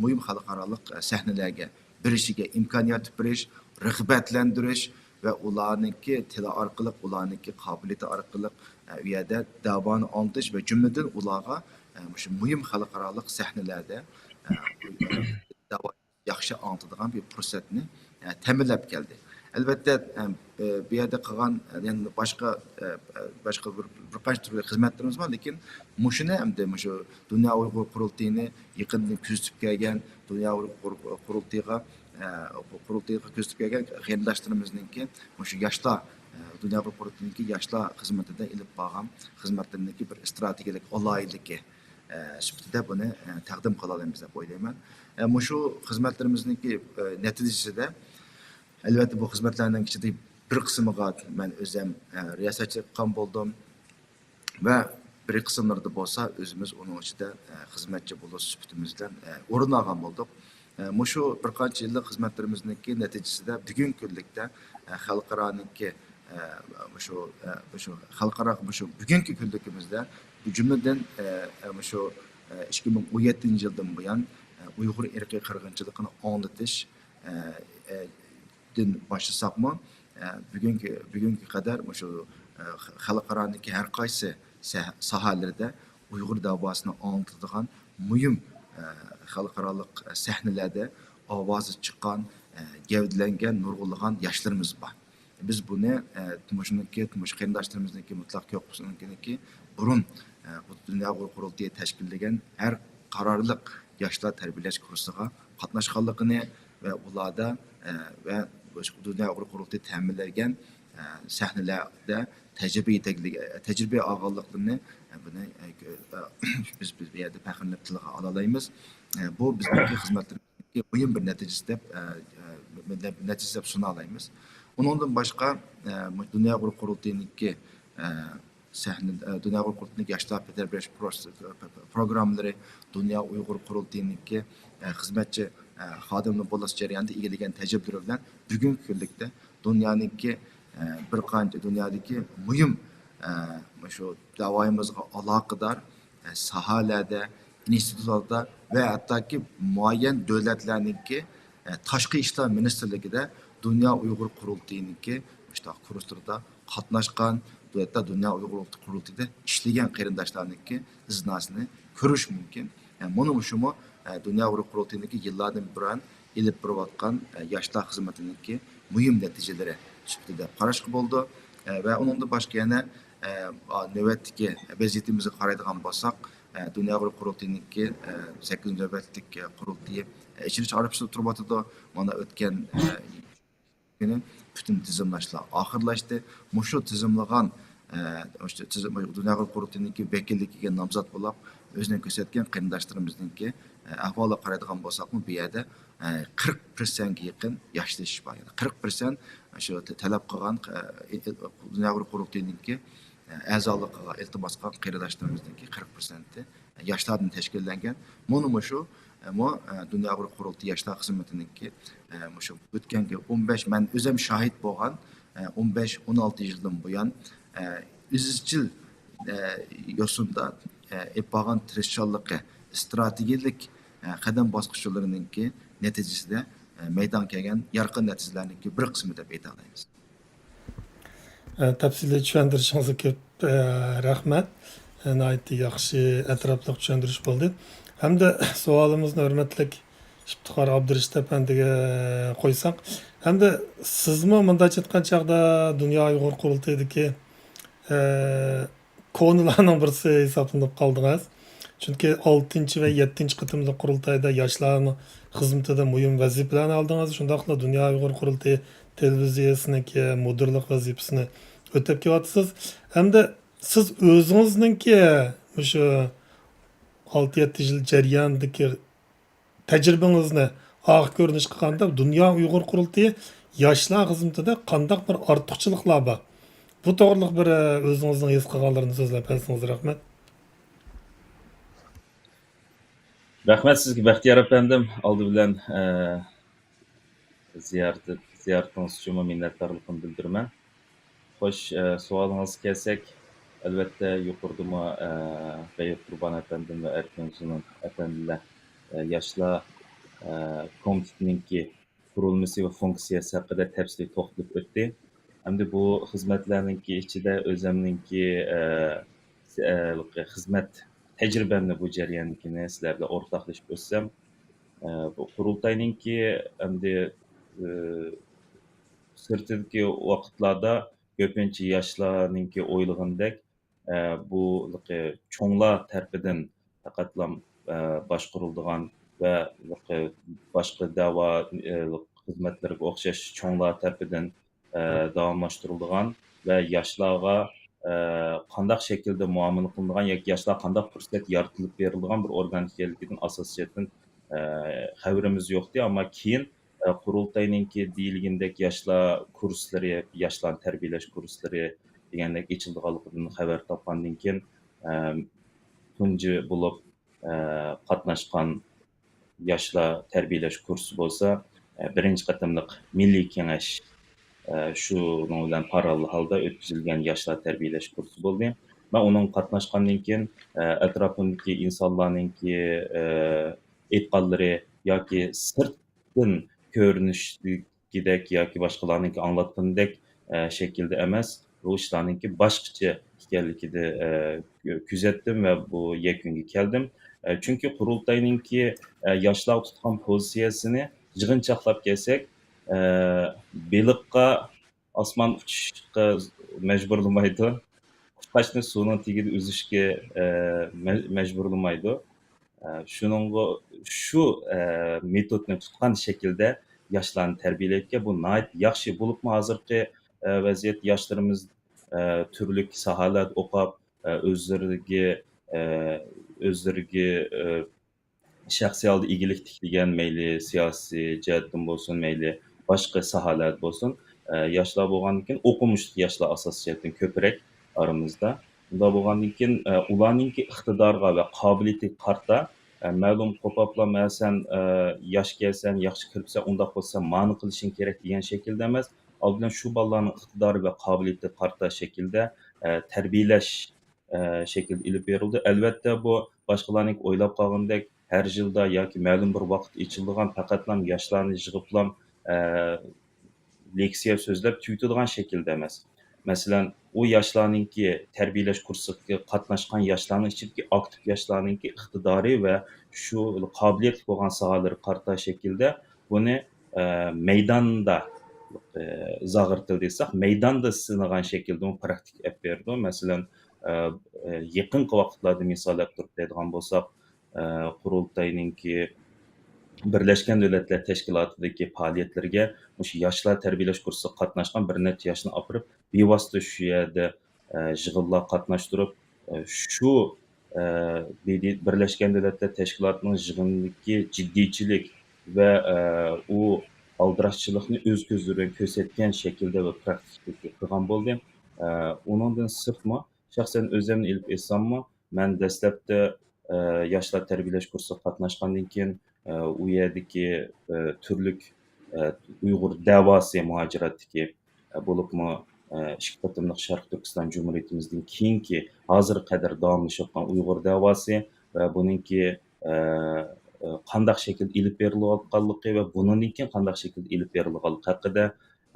مۇھىم خەلقئارالىق سەھنىلەرگە بېرىشىگە ئىمكان يارىتىپ بېرىش، رىغبەتلەندۈرۈش ۋە ئۇلارنىڭكى تىلى ئارقىلىق، ئۇلارنىڭكى قابىلىيىتى ئارقىلىق ئۇ يەردە دەۋانى ئاڭلىتىش ۋە جۈملىدىن ئۇلارغا مۇشۇ مۇھىم خەلقئارالىق سەھنىلەردە دەۋا ياخشى ئاڭلىتىدىغان بىر پۇرسەتنى تەمىنلەپ كەلدى. ئەلۋەتتە، ئە، ئە، بۇ يەردە قىلغان، ئە، يەنە باشقا، ئە، ئە، باشقا بىر، بىر قانچە تۈرلۈك خىزمەتلىرىمىز بار، لېكىن مۇشۇنى ئەمدى مۇشۇ دۇنيا ئۇيغۇر قۇرۇلتىيىنى يېقىندىن كۆزىتىپ كەلگەن، دۇنيا ئۇيغۇر قۇر-، قۇرۇلتىيىغا، ئە، قۇرۇلتىيىغا كۆزىتىپ كەلگەن قېرىنداشلىرىمىزنىڭكى مۇشۇ ياشلار، ئە، دۇنيا ئۇيغۇر قۇرۇلتىيىنىڭكى ياشلار خىزمىتىدە ئېلىپ بارغان خىزمەتلىرىنىڭكى بىر ئىستراتېگىيەلىك ئالاھىدىلىكى، ئە، سۈپىتىدە بۇنى، ئە، تەقدىم قىلالايمىز دەپ ئويلايمەن. ئە، مۇشۇ خىزمەتلىرىمىزنىڭكى، ئە، نەتىجىسىدە، ئەلۋەتتە، بۇ خىزمەتلەرنىڭ ئىچىدە بىر قىسمىغا مەن ئۆزۈم، ئە، رىياسەتچىلىك قىلغان بولدۇم ۋە بىر قىسىملىرىدا بولسا ئۆزىمىز ئۇنىڭ ئىچىدە، ئە، خىزمەتچى بولۇش سۈپىتىمىز بىلەن، ئە، ئورۇن ئالغان بولدۇق. ئە، مۇشۇ بىر قانچە يىللىق خىزمەتلىرىمىزنىڭكى نەتىجىسىدە بۈگۈنكى كۈنلۈكتە، ئە، خەلقئارانىڭكى، ئە، مۇشۇ، ئە، مۇشۇ خەلقئارا، مۇشۇ بۈگۈنكى كۈنلۈكىمىزدە، جۈملىدىن، ئە، ئە، مۇشۇ، ئە، ئىككى مىڭ ئون يەتتىنچى يىلدىن بۇيان، ئە، ئۇيغۇر ئىرقىي قىرغىنچىلىقىنى ئاڭلىتىش، ئە، ئە، دىن باشلىساقمۇ، ئە، بۈگۈنكى، بۈگۈنگە قەدەر مۇشۇ، ئە، خەلقئارانىڭكى ھەر قايسى سەھ-، ساھەلىرىدە ئۇيغۇر دەۋاسىنى ئاڭلىتىدىغان مۇھىم، ئە، خەلقئارالىق سەھنىلەردە ئاۋازى چىققان، ئە، گەۋدىلەنگەن نۇرغۇنلىغان ياشلىرىمىز بار. بىز بۇنى، ئە، مۇشۇنىڭكى، مۇشۇ قېرىنداشلىرىمىزنىڭكى مۇتلەق كۆپىسىنىڭكى بۇرۇن، ئە، بۇ دۇنيا ئۇيغۇر قۇرۇلتىيى تەشكىللىگەن ھەر قارارلىق ياشلار تەربىيەلەش كۇرسىغا قاتناشقانلىقىنى ۋە ئۇلاردا، ئە، ۋە دۇنيا ئۇيغۇر قۇرۇلتىيى تەمىنلىگەن، ئە، سەھنىلەردە تەجرىبە يېتەكلىك، تەجرىبە ئالغانلىقلىرىنى، ئە، بۇنى، ئە، بىز، بىز بۇ يەردە پەخىرلىنىپ تىلغا ئالالايمىز. ئە، بۇ بىزنىڭكى خىزمەتلىرىمىزنىڭكى مۇھىم بىر نەتىجىسى دەپ، ئە، ئە، نەتىجىسى دەپ سۇنالايمىز. ئۇنىڭدىن باشقا، ئە، دۇنيا ئۇيغۇر قۇرۇلتىيىنىڭكى، ئە، سەھنە، ئە، دۇنيا ئۇيغۇر قۇرۇلتىيىنىڭ ياشلار تەربىيەلەش پروس-، پروگراممىلىرى، دۇنيا ئۇيغۇر قۇرۇلتىيىنىڭكى، ئە، خىزمەتچى، ئە، خادىملىرى بولۇش جەريانىدا ئىگىلىگەن تەجرىبىلىرى بىلەن بۈگۈنكى كۈنلۈكتە دۇنيانىڭكى، ئە، بىر قانچە دۇنيادىكى مۇھىم، ئە، مۇشۇ دەۋايىمىزغا ئالاقىدار، ئە، ساھەلەردە، ئىنستىتۇتلاردا ۋە ھەتتاكى مۇئەييەن دۆلەتلەرنىڭكى، ئە، تاشقى ئىشلار مىنىستىرلىكىدە دۇنيا ئۇيغۇر قۇرۇلتىيىنىڭكى مۇشۇنداق كۇرسلىرىدا قاتناشقان، بۇ يەردە دۇنيا ئۇيغۇر قۇرۇلتىيىدا ئىشلىگەن قېرىنداشلارنىڭكى ئىزناسىنى كۆرۈش مۇمكىن. ئە، مانا مۇشۇمۇ، ئە، دۇنيا ئۇيغۇر قۇرۇلتىيىنىڭكى يىللاردىن بۇرۇن ئېلىپ بېرىۋاتقان، ئە، ياشلار خىزمىتىنىڭكى مۇھىم نەتىجىلىرى سۈپىتىدە قاراشقا بولىدۇ. ئە، ۋە ئۇنىڭدىن باشقا يەنە، ئە، نۆۋەتتىكى ۋەزىيىتىمىزگە قارايدىغان بولساق، ئە، دۇنيا ئۇيغۇر قۇرۇلتىيىنىڭكى، ئە، سەككىزىنچى نۆۋەتلىك، ئە، قۇرۇلتىيى، ئە، ئېچىلىش ئارىپىسىدە تۇرۇۋاتىدۇ. مانا ئۆتكەن، ئە، كۈنى پۈتۈن تىزىملاشلار ئاخىرلاشتى. مۇشۇ تىزىملىغان، ئە، مۇشۇ تىزىم، دۇنيا ئۇيغۇر قۇرۇلتىيىنىڭكى ۋەكىللىكىگە نامزات بولاپ، ئۆزىنى كۆرسەتكەن قېرىنداشلىرىمىزنىڭكى، ئە، ئەھۋالىغا قارايدىغان بولساقمۇ، بۇ يەردە، ئە، قىرىق پىرسەنتكە يېقىن ياشلىشىش بار. يەنى قىرىق پىرسەنت شۇ تە-، تەلەپ قىلغان، ئە، دۇنيا ئۇيغۇر قۇرۇلتىيىنىڭكى، ئە، ئەزالىقىغا ئىلتىماس قىلغان قېرىنداشلىرىمىزنىڭكى قىرىق پىرسەنتى ياشلاردىن تەشكىللەنگەن. مانا مۇشۇ، ئە، مۇ-، ئە، دۇنيا ئۇيغۇر قۇرۇلتىيى ياشلار خىزمىتىنىڭكى، ئە، مۇشۇ ئۆتكەنكى ئون بەش، مەن ئۆزۈم شاھىت بولغان، ئە، ئون بەش، ئون ئالتە يىلدىن بۇيان، ئە، ئىزچىل، ئە، يوسۇندا، ئە، ئېلىپ بارغان تىرىشچانلىقى، ئىستراتېگىيەلىك، ئە، قەدەم باسقۇچلىرىنىڭكى نەتىجىسىدە، ئە، مەيدانغا كەلگەن يارقىن نەتىجىلەرنىڭكى بىر قىسمى دەپ ئېيتالايمىز. ئە، تەپسىلىي چۈشەندۈرۈشىڭىزگە كۆپ، ئە، رەھمەت. ئە، ناھايىتى ياخشى، ئەتراپلىق چۈشەندۈرۈش بولدى. ھەمدە سوئالىمىزنى ھۆرمەتلىك ئىپتىخار ئابدۇرېشىت ئەپەندىگە قويساق، ھەمدە سىزمۇ مۇنداق ئېيتقان چاغدا دۇنيا ئۇيغۇر قۇرۇلتىيىدىكى، ئە، كونىلارنىڭ بىرسى ھېسابلىنىپ قالدىڭىز. چۈنكى ئالتىنچى ۋە يەتتىنچى قېتىملىق قۇرۇلتايدا ياشلارنىڭ خىزمىتىدە مۇھىم ۋەزىپىلەرنى ئالدىڭىز. شۇنداقلا دۇنيا ئۇيغۇر قۇرۇلتىيى تېلېۋىزىيەسىنىڭكى مۇدىرلىق ۋەزىپىسىنى ئۆتەپ كېلىۋاتىسىز. ھەمدە سىز ئۆزىڭىزنىڭكى مۇشۇ ئالتە يەتتە يىل جەريانىدىكى تەجرىبىڭىزنى ئارقا كۆرۈنۈش قىلغاندا، دۇنيا ئۇيغۇر قۇرۇلتىيى ياشلار خىزمىتىدە قانداق بىر ئارتۇقچىلىقلار بار؟ بۇ توغرىلىق بىر، ئە، ئۆزىڭىزنىڭ ھېس قىلغانلىرىنى سۆزلەپ بەرسىڭىز رەھمەت. رەھمەت سىزگە، بەختىيار ئەپەندىم. ئالدى بىلەن، ئە، زىيارىتى-، زىيارىتىڭىز ئۈچۈنمۇ مىننەتدارلىقىمنى بىلدۈرىمەن. خوش، ئە، سوئالىڭىزغا كەلسەك، ئەلۋەتتە، يۇقىرىدىمۇ، ئە، غەيۇر قۇربان ئەپەندىم ۋە ئەركىن زۇنۇن ئەپەندىلەر، ئە، ياشلار، ئە، كومىتېتىنىڭكى قۇرۇلمىسى ۋە فۇنكسىيەسى ھەققىدە تەپسىلىي توختىلىپ ئۆتتى. ئەمدى بۇ خىزمەتلەرنىڭكى ئىچىدە ئۆزەمنىڭكى، ئە، ئە، خىزمەت تەجرىبەمنى بۇ جەرياندىكىنى سىلەر بىلەن ئورتاقلىشىپ ئۆتسەم، ئە، بۇ قۇرۇلتاينىڭكى ئەمدى، ئە، سىرتىدىكى ۋاقىتلاردا كۆپىنچە ياشلارنىڭكى ئويلىغىنىدەك، ئە، بۇ چوڭلار تەرىپىدىن پەقەتلا، ئە، باشقۇرۇلىدىغان ۋە باشقا دەۋا، ئە، خىزمەتلىرىگە ئوخشاش چوڭلار تەرىپىدىن، ئە، داۋاملاشتۇرۇلىدىغان ۋە ياشلارغا، ئە، قانداق شەكىلدە مۇئامىلە قىلىنىدىغان ياكى ياشلارغا قانداق پۇرسەت يارىتىلىپ بېرىلىدىغان بىر ئورگان ئىكەنلىكىدىن ئاساسىي جەھەتتىن، ئە، خەۋىرىمىز يوقتى. ئەمما كېيىن، ئە، قۇرۇلتاينىڭكى دېيىلگىنىدەك ياشلار كۇرسلىرى، ياشلارنى تەربىيەلەش كۇرسلىرى دېگەندەك ئېچىلىدىغانلىقىدىن خەۋەر تاپقاندىن كېيىن، ئە، تۇنجى بولۇپ، ئە، قاتناشقان ياشلار تەربىيەلەش كۇرسى بولسا، ئە، بىرىنچى قېتىملىق مىللىي كېڭەش، ئە، شۇنىڭ بىلەن پاراللېل ھالدا ئۆتكۈزۈلگەن ياشلار تەربىيەلەش كۇرسى بولدى. مەن ئۇنىڭغا قاتناشقاندىن كېيىن، ئە، ئەتراپىمدىكى ئىنسانلارنىڭكى، ئە، ئېيتقانلىرى ياكى سىرتتىن كۆرۈنۈشتىكىدەك ياكى باشقىلارنىڭكى ئاڭلاتقىنىدەك، ئە، شەكىلدە ئەمەس، بۇ ئىشلارنىڭكى باشقىچە ئىكەنلىكىدە، ئە، كۆ-، كۆزەتتىم ۋە بۇ يەكۈنگە كەلدىم. ئە، چۈنكى قۇرۇلتاينىڭكى، ئە، ياشلارغا تۇتقان پوزىتسىيەسىنى يىغىنچاقلاپ كەلسەك، ئە، بېلىققا ئاسمان ئۇچۇشقا مەجبۇرلىمايدۇ، قۇشقاچنى سۇنىڭ تېگىدە ئۈزۈشكە، ئە، مەج-، مەجبۇرلىمايدۇ. ئە، شۇنىڭغا، شۇ، ئە، مېتودنى تۇتقان شەكىلدە ياشلارنى تەربىيەلەيدىكەن، بۇ ناھايىتى ياخشى. بولۇپمۇ ھازىرقى، ئە، ۋەزىيەت، ياشلىرىمىز، ئە، تۈرلۈك ساھەلەردە ئوقۇپ، ئە، ئۆزلىرىگە، ئە، ئۆزلىرىگە، ئە، شەخسىي ھالدا ئىگىلىك تىكلىگەن، مەيلى سىياسىي جەھەتتىن بولسۇن، مەيلى باشقا ساھەلەردە بولسۇن، ئە، ياشلار بولغاندىن كېيىن ئوقۇمۇشلۇق ياشلار ئاساسىي جەھەتتىن كۆپرەك ئارىمىزدا. ئۇنداق بولغاندىن كېيىن، ئە، ئۇلارنىڭكى ئىقتىدارىغا ۋە قابىلىيىتىگە قارىتا، ئە، مەلۇم قوپاپلا، مە، سەن، ئە، ياش ئىكەنسەن، ياخشى كىرىپسەن، ئۇنداق بولسا مانا قىلىشىڭ كېرەك دېگەن شەكىلدە ئەمەس، ئالدى بىلەن شۇ بالىلارنىڭ ئىقتىدارى ۋە قابىلىيىتىگە قارىتا شەكىلدە، ئە، تەربىيەلەش ئە، شەكىلدە ئېلىپ بېرىلىدۇ. ئەلۋەتتە، بۇ باشقىلارنىڭ ئويلاپ قالغىنىدەك ھەر يىلدا ياكى مەلۇم بىر ۋاقىت ئېچىلىدىغان، پەقەتلا ياشلارنى يىغىپلا، ئە، لېكسىيە سۆزلەپ تۈگىتىدىغان شەكىلدە ئەمەس. مەسىلەن، ئۇ ياشلارنىڭكى تەربىيەلەش كۇرسىغا قاتناشقان ياشلارنىڭ ئىچىدىكى ئاكتىپ ياشلارنىڭكى ئىقتىدارى ۋە شۇ قابىلىيەتلىك بولغان ساھەلىرىگە قارىتا شەكىلدە بۇنى، ئە، مەيداندا، ئە، زاغرا تىل دېسەك، مەيداندا سىنىغان شەكىلدىمۇ پراكتىكا ئېلىپ بېرىدۇ. مەسىلەن، ئە، ئە، يېقىنقى ۋاقىتلاردا مىسال ئېلىپ تۇرۇپ دەيدىغان بولساق، ئە، قۇرۇلتاينىڭكى بىرلەشكەن دۆلەتلەر تەشكىلاتىدىكى پائالىيەتلىرىگە مۇشۇ ياشلار تەربىيەلەش كۇرسىغا قاتناشقان بىر نەچچە ياشنى ئاپىرىپ، بىۋاسىتە شۇ يەردە، ئە، يىغىنلارغا قاتناشتۇرۇپ، ئە، شۇ، ئە، بىدى-، بىرلەشكەن دۆلەتلەر تەشكىلاتىنىڭ يىغىنىدىكى جىددىيچىلىك ۋە، ئە، ئۇ ئالدىراشچىلىقنى ئۆز كۆزلىرى بىلەن كۆرسەتكەن شەكىلدە ۋە پراكتىكىدا قىلغان بولدى. ئە، ئۇنىڭدىن سىرتمۇ، شەخسەن ئۆزۈمنى ئېلىپ ئېيتساممۇ، مەن دەسلەپتە، ئە، ياشلار تەربىيەلەش كۇرسىغا قاتناشقاندىن كېيىن، ئە، ئۇ يەردىكى، ئە، تۈرلۈك، ئە، ئۇيغۇر دەۋاسى مۇھاجىراتتىكى، ئە، بولۇپمۇ، ئە، ئىككى قېتىملىق شەرقىي تۈركىستان جۇمھۇرىيىتىمىزدىن كېيىنكى، ھازىرغا قەدەر داۋاملىشىۋاتقان ئۇيغۇر دەۋاسى ۋە بۇنىڭكى، ئە، ئە، قانداق شەكىلدە ئېلىپ بېرىلىۋاتقانلىقى ۋە بۇنىڭدىن كېيىن قانداق شەكىلدە ئېلىپ بېرىلىدىغانلىقى ھەققىدە،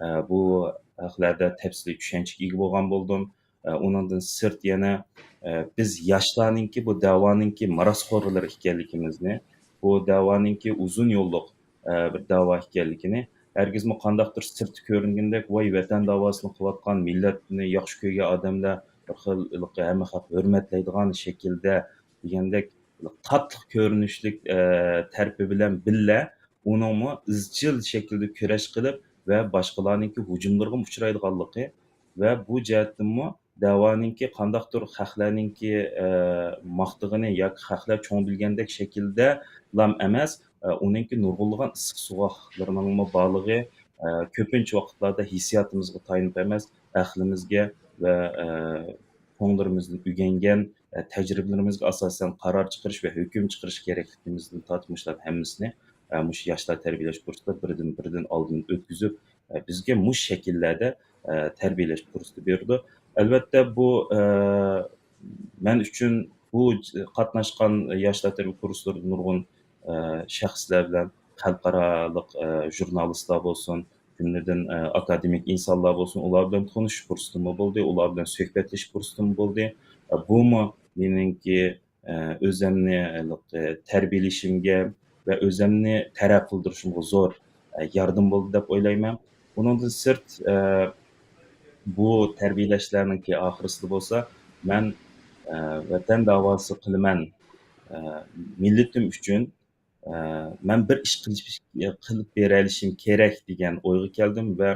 ئە، بۇ ھەقلەردە تەپسىلىي چۈشەنچىگە ئىگە بولغان بولدۇم. ئە، ئۇنىڭدىن سىرت يەنە، ئە، بىز ياشلارنىڭكى بۇ دەۋانىڭكى مىراسخورلىرى ئىكەنلىكىمىزنى، بۇ دەۋانىڭكى ئۇزۇن يوللۇق، ئە، بىر دەۋا ئىكەنلىكىنى، ھەرگىزمۇ قانداقتۇر سىرتتا كۆرۈنگىنىدەك، ۋاي، ۋەتەن داۋاسىنى قىلىۋاتقان، مىللەتنى ياخشى كۆرگەن ئادەملەر، بىر خىل ھەممە خەق ھۆرمەتلەيدىغان شەكىلدە دېگەندەك قاتتىق كۆرۈنۈشلۈك، ئە، تەرىپى بىلەن بىللە، ئۇنىڭمۇ ئىزچىل شەكىلدە كۈرەش قىلىپ ۋە باشقىلارنىڭكى ھۇجۇملىرىغىمۇ ئۇچرايدىغانلىقى ۋە بۇ جەھەتتىنمۇ دەۋانىڭكى قانداقتۇر خەقلەرنىڭكى، ئە، ماختىغىنى ياكى خەقلەر چوڭ بىلگەندەك شەكىلدىلا ئەمەس، ئە، ئۇنىڭكى نۇرغۇنلىغان ئىسسىق سوغۇقلىرىنىڭمۇ بارلىقى، ئە، كۆپىنچە ۋاقىتلاردا ھېسسىياتىمىزغا تايىنىپ ئەمەس، ئەقلىمىزگە ۋە، ئە، چوڭلىرىمىزدىن ئۆگەنگەن، ئە، تەجرىبىلىرىمىزگە ئاساسەن قارار چىقىرىش ۋە ھۆكۈم چىقىرىش كېرەكلىكىمىزدىن تارتىپ مۇشۇلارنىڭ ھەممىسىنى، ئە، مۇشۇ ياشلار تەربىيەلەش كۇرسىدا بىردىن، بىردىن ئالدىن ئۆتكۈزۈپ، ئە، بىزگە مۇشۇ شەكىللەردە، ئە، تەربىيەلەش پۇرسىتى بېرىدۇ. ئەلۋەتتە، بۇ، ئە، مەن ئۈچۈن بۇ ج-، قاتناشقان ياشلار تەربىيە كۇرسلىرىدا نۇرغۇن، ئە، شەخسلەر بىلەن خەلقئارالىق، ئە، ژۇرنالىستلار بولسۇن، جۈملىدىن، ئە، ئاكادېمىك ئىنسانلار بولسۇن، ئۇلار بىلەن تونۇشۇش پۇرسىتىمۇ بولدى، ئۇلار بىلەن سۆھبەتلىشىش پۇرسىتىمۇ بولدى. ئە، بۇمۇ مېنىڭكى، ئە، ئۆزەمنى، ئە، تەربىيەلىشىمگە ۋە ئۆزەمنى تەرەققىي قىلدۇرۇشۇمغا زور، ئە، ياردىمى بولدى دەپ ئويلايمەن. ئۇنىڭدىن سىرت، ئە، بۇ تەربىيەلەشلەرنىڭكى ئاخىرىسىدا بولسا، مەن، ئە، ۋەتەن داۋاسى قىلىمەن، ئە، مىللىتىم ئۈچۈن، ئە، مەن بىر ئىش قىلىش، قىلىپ بېرەلىشىم كېرەك دېگەن ئويغا كەلدىم ۋە،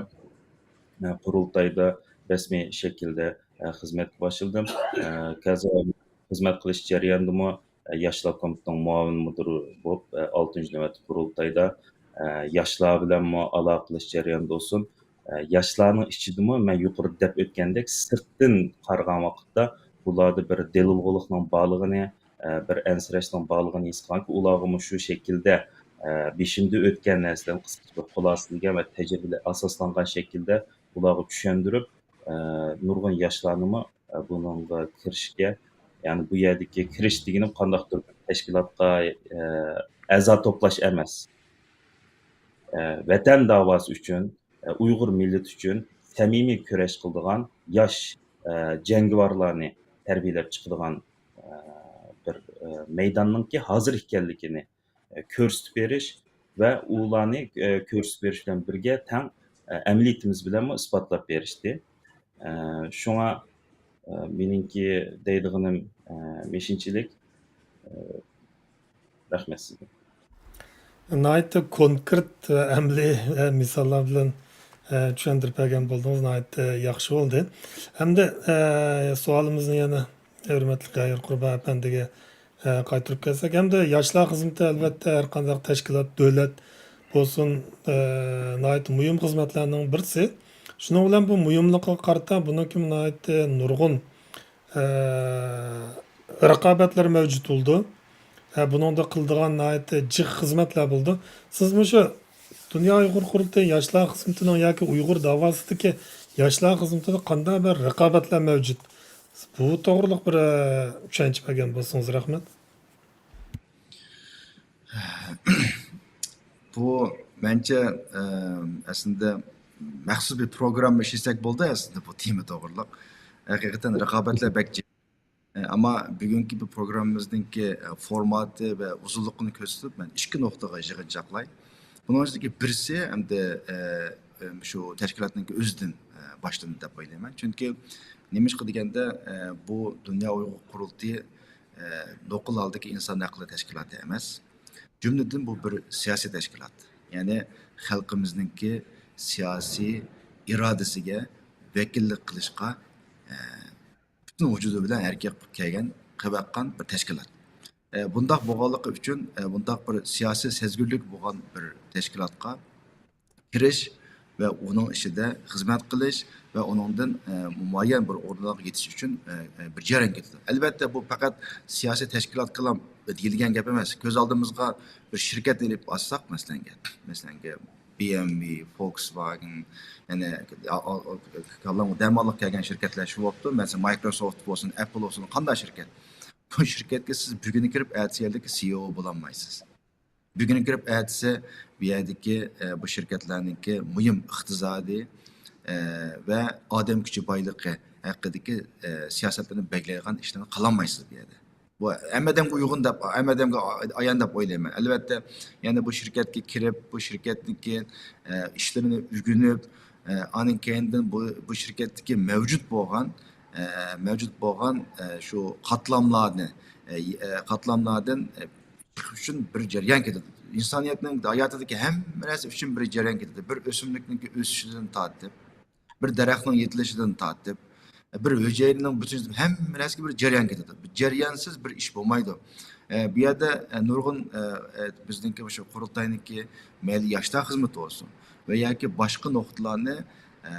ئە، قۇرۇلتايدا رەسمىي شەكىلدە، ئە، خىزمەتكە باشلىدىم. ئە، كازا خىزمەت قىلىش جەريانىدىمۇ، ئە، ياشلار كومىتېتىنىڭ مۇئاۋىن مۇدىرى بولۇپ، ئە، ئالتىنچى نۆۋەتلىك قۇرۇلتايدا، ئە، ياشلار بىلەنمۇ ئالاقىلىشىش جەريانىدا بولسۇن، ئە، ياشلارنىڭ ئىچىدىمۇ مەن يۇقىرىدا دەپ ئۆتكەندەك، سىرتتىن قارىغان ۋاقىتتا ئۇلاردا بىر دېلولغۇلۇقنىڭ بارلىقىنى، ئە، بىر ئەنسىرەشنىڭ بارلىقىنى ھېس قىلغانكى، ئۇلارغا مۇشۇ شەكىلدە، ئە، بېشىمدا ئۆتكەن نەرسىلەرنى قىسقىچە بىر خۇلاسىلىگەن ۋە تەجرىبىلەر ئاساسلانغان شەكىلدە ئۇلارغا چۈشەندۈرۈپ، ئە، نۇرغۇن ياشلارنىمۇ، ئە، بۇنىڭغا كىرىشكە، يەنى بۇ يەردىكى كىرىش دېگىنىم قانداقتۇر بىر تەشكىلاتقا، ئە، ئەزا توپلاش ئەمەس. ئە، ۋەتەن داۋاسى ئۈچۈن، ئە، ئۇيغۇر مىللىتى ئۈچۈن سەمىمىي كۈرەش قىلىدىغان ياش، ئە، جەڭگىۋارلارنى تەربىيەلەپ چىقىدىغان، ئە، بىر، ئە، مەيداننىڭكى ھازىر ئىكەنلىكىنى، ئە، كۆرسىتىپ بېرىش ۋە ئۇلارنى، ئە، كۆرسىتىپ بېرىش بىلەن بىرگە تەڭ، ئە، ئەمەلىيىتىمىز بىلەنمۇ ئىسپاتلاپ بېرىشتى. ئە، شۇڭا، ئە، مېنىڭكى دەيدىغىنىم، ئە، مۇشۇنچىلىك. ئە، رەھمەت سىزگە. ناھايىتى كونكرېت ۋە ئەمەلىي، ئە، مىساللار بىلەن، ئە، چۈشەندۈرۈپ بەرگەن بولدىڭىز. ناھايىتى ياخشى بولدى. ھەمدە، ئە، سوئالىمىزنى يەنە ھۆرمەتلىك قايۇر قۇربان ئەپەندىگە، ئە، قايتۇرۇپ كەلسەك، ھەمدە ياشلار خىزمىتى، ئەلۋەتتە، ھەر قانداق تەشكىلات، دۆلەت بولسۇن، ئە، ناھايىتى مۇھىم خىزمەتلەرنىڭ بىرسى. شۇنىڭ بىلەن بۇ مۇھىملىقىغا قارىتا بۇنىڭكى ناھايىتى نۇرغۇن، ئە، رىقابەتلەر مەۋجۇت بولىدۇ. ئە، بۇنىڭدا قىلىدىغان ناھايىتى جىق خىزمەتلەر بولىدۇ. سىز مۇشۇ دۇنيا ئۇيغۇر قۇرۇلتىيى ياشلار خىزمىتىنىڭ ياكى ئۇيغۇر داۋاسىدىكى ياشلار خىزمىتىدە قانداق بىر رىقابەتلەر مەۋجۇت؟ بۇ توغرىلىق بىر، ئە، چۈشەنچە بەرگەن بولسىڭىز رەھمەت. بۇ مەنچە، ئە، ئەسلىدە مەخسۇس بىر پروگرامما ئىشلىسەك بولدى ئەسلىدە بۇ تېما توغرىلىق. ھەقىقەتەن رىقابەتلەر بەك جىق. ئە، ئەمما بۈگۈنكى بۇ پروگراممىمىزنىڭكى، ئە، فورماتى ۋە ئۇزۇنلۇقىنى كۆرسىتىپ، مەن ئىككى نۇقتىغا يىغىنچاقلاي. بۇنىڭ ئىچىدىكى بىرسى ئەمدى، ئە، ئە، شۇ تەشكىلاتنىڭكى ئۆزىدىن، ئە، باشلىنىدۇ دەپ ئويلايمەن. چۈنكى نېمىشقا دېگەندە، ئە، بۇ دۇنيا ئۇيغۇر قۇرۇلتىيى، ئە، نوقۇل ھالدىكى ئىنسان ھەقلىرى تەشكىلاتى ئەمەس. جۈملىدىن بۇ بىر سىياسىي تەشكىلات. يەنى خەلقىمىزنىڭكى سىياسىي ئىرادىسىگە ۋەكىللىك قىلىشقا، ئە، پۈتۈن ۋۇجۇدى بىلەن ھەرىكەت قىلىپ كەلگەن، قىلىۋاتقان بىر تەشكىلات. ئە، بۇنداق بولغانلىقى ئۈچۈن، ئە، بۇنداق بىر سىياسىي سەزگۈرلۈك بولغان بىر تەشكىلاتقا كىرىش ۋە ئۇنىڭ ئىچىدە خىزمەت قىلىش ۋە ئۇنىڭدىن، ئە، مۇئەييەن بىر ئورۇنلارغا يېتىش ئۈچۈن، ئە، ئە، بىر جەريان كېتىدۇ. ئەلۋەتتە، بۇ پەقەت سىياسىي تەشكىلاتقىلا دېيىلگەن گەپ ئەمەس. كۆز ئالدىمىزغا بىر شىركەتنى ئېلىپ ئالساق، مەسىلەنگە، مەسىلەنگە، بى ئېم ۋى، فولكسۋاگېن، يەنە، ئا-، ئا-، ئا-، كاللامغا دەم ئاللىق كەلگەن شىركەتلەر شۇ بوپتۇ. مەسىلەن، مايكروسوفت بولسۇن، ئەپپىل بولسۇن، قانداق شىركەت؟ بۇ شىركەتكە سىز بۈگۈن كىرىپ، ئەتىسى يەردىكى سى ئى ئو بولالمايسىز. بۈگۈن كىرىپ، ئەتىسى بۇ يەردىكى، ئە، بۇ شىركەتلەرنىڭكى مۇھىم ئىقتىسادىي، ئە، ۋە ئادەم كۈچى بايلىقى ھەققىدىكى، ئە، سىياسەتلەرنى بەلگىلەيدىغان ئىشلارنى قىلالمايسىز بۇ يەردە. بۇ ھەممە ئادەمگە ئۇيغۇن دەپ، ھەممە ئادەمگە ئايان دەپ ئويلايمەن. ئەلۋەتتە، يەنە بۇ شىركەتكە كىرىپ، بۇ شىركەتنىڭكى، ئە، ئىشلىرىنى ئۆگىنىپ، ئە، ئانىڭ كەينىدىن بۇ، بۇ شىركەتتىكى مەۋجۇت بولغان، ئە، مەۋجۇت بولغان، ئە، شۇ قاتلاملارنى، ئە، ئە، قاتلاملاردىن، ئە، چىقىش ئۈچۈن بىر جەريان كېتىدۇ. ئىنسانىيەتنىڭ ھاياتىدىكى ھەممە نەرسە ئۈچۈن بىر جەريان كېتىدۇ. بىر ئۆسۈملۈكنىڭكى ئۆسۈشىدىن تارتىپ، بىر دەرەخنىڭ يېتىلىشىدىن تارتىپ، بىر ھۈجەيرىنىڭ بىر، ھەممە نەرسىگە بىر جەريان كېتىدۇ. بىر جەريانسىز بىر ئىش بولمايدۇ. ئە، بۇ يەردە، ئە، نۇرغۇن، ئە، ئە، بىزنىڭكى مۇشۇ قۇرۇلتاينىڭكى مەيلى ياشلار خىزمىتى بولسۇن ۋە ياكى باشقا نۇقتىلارنى، ئە،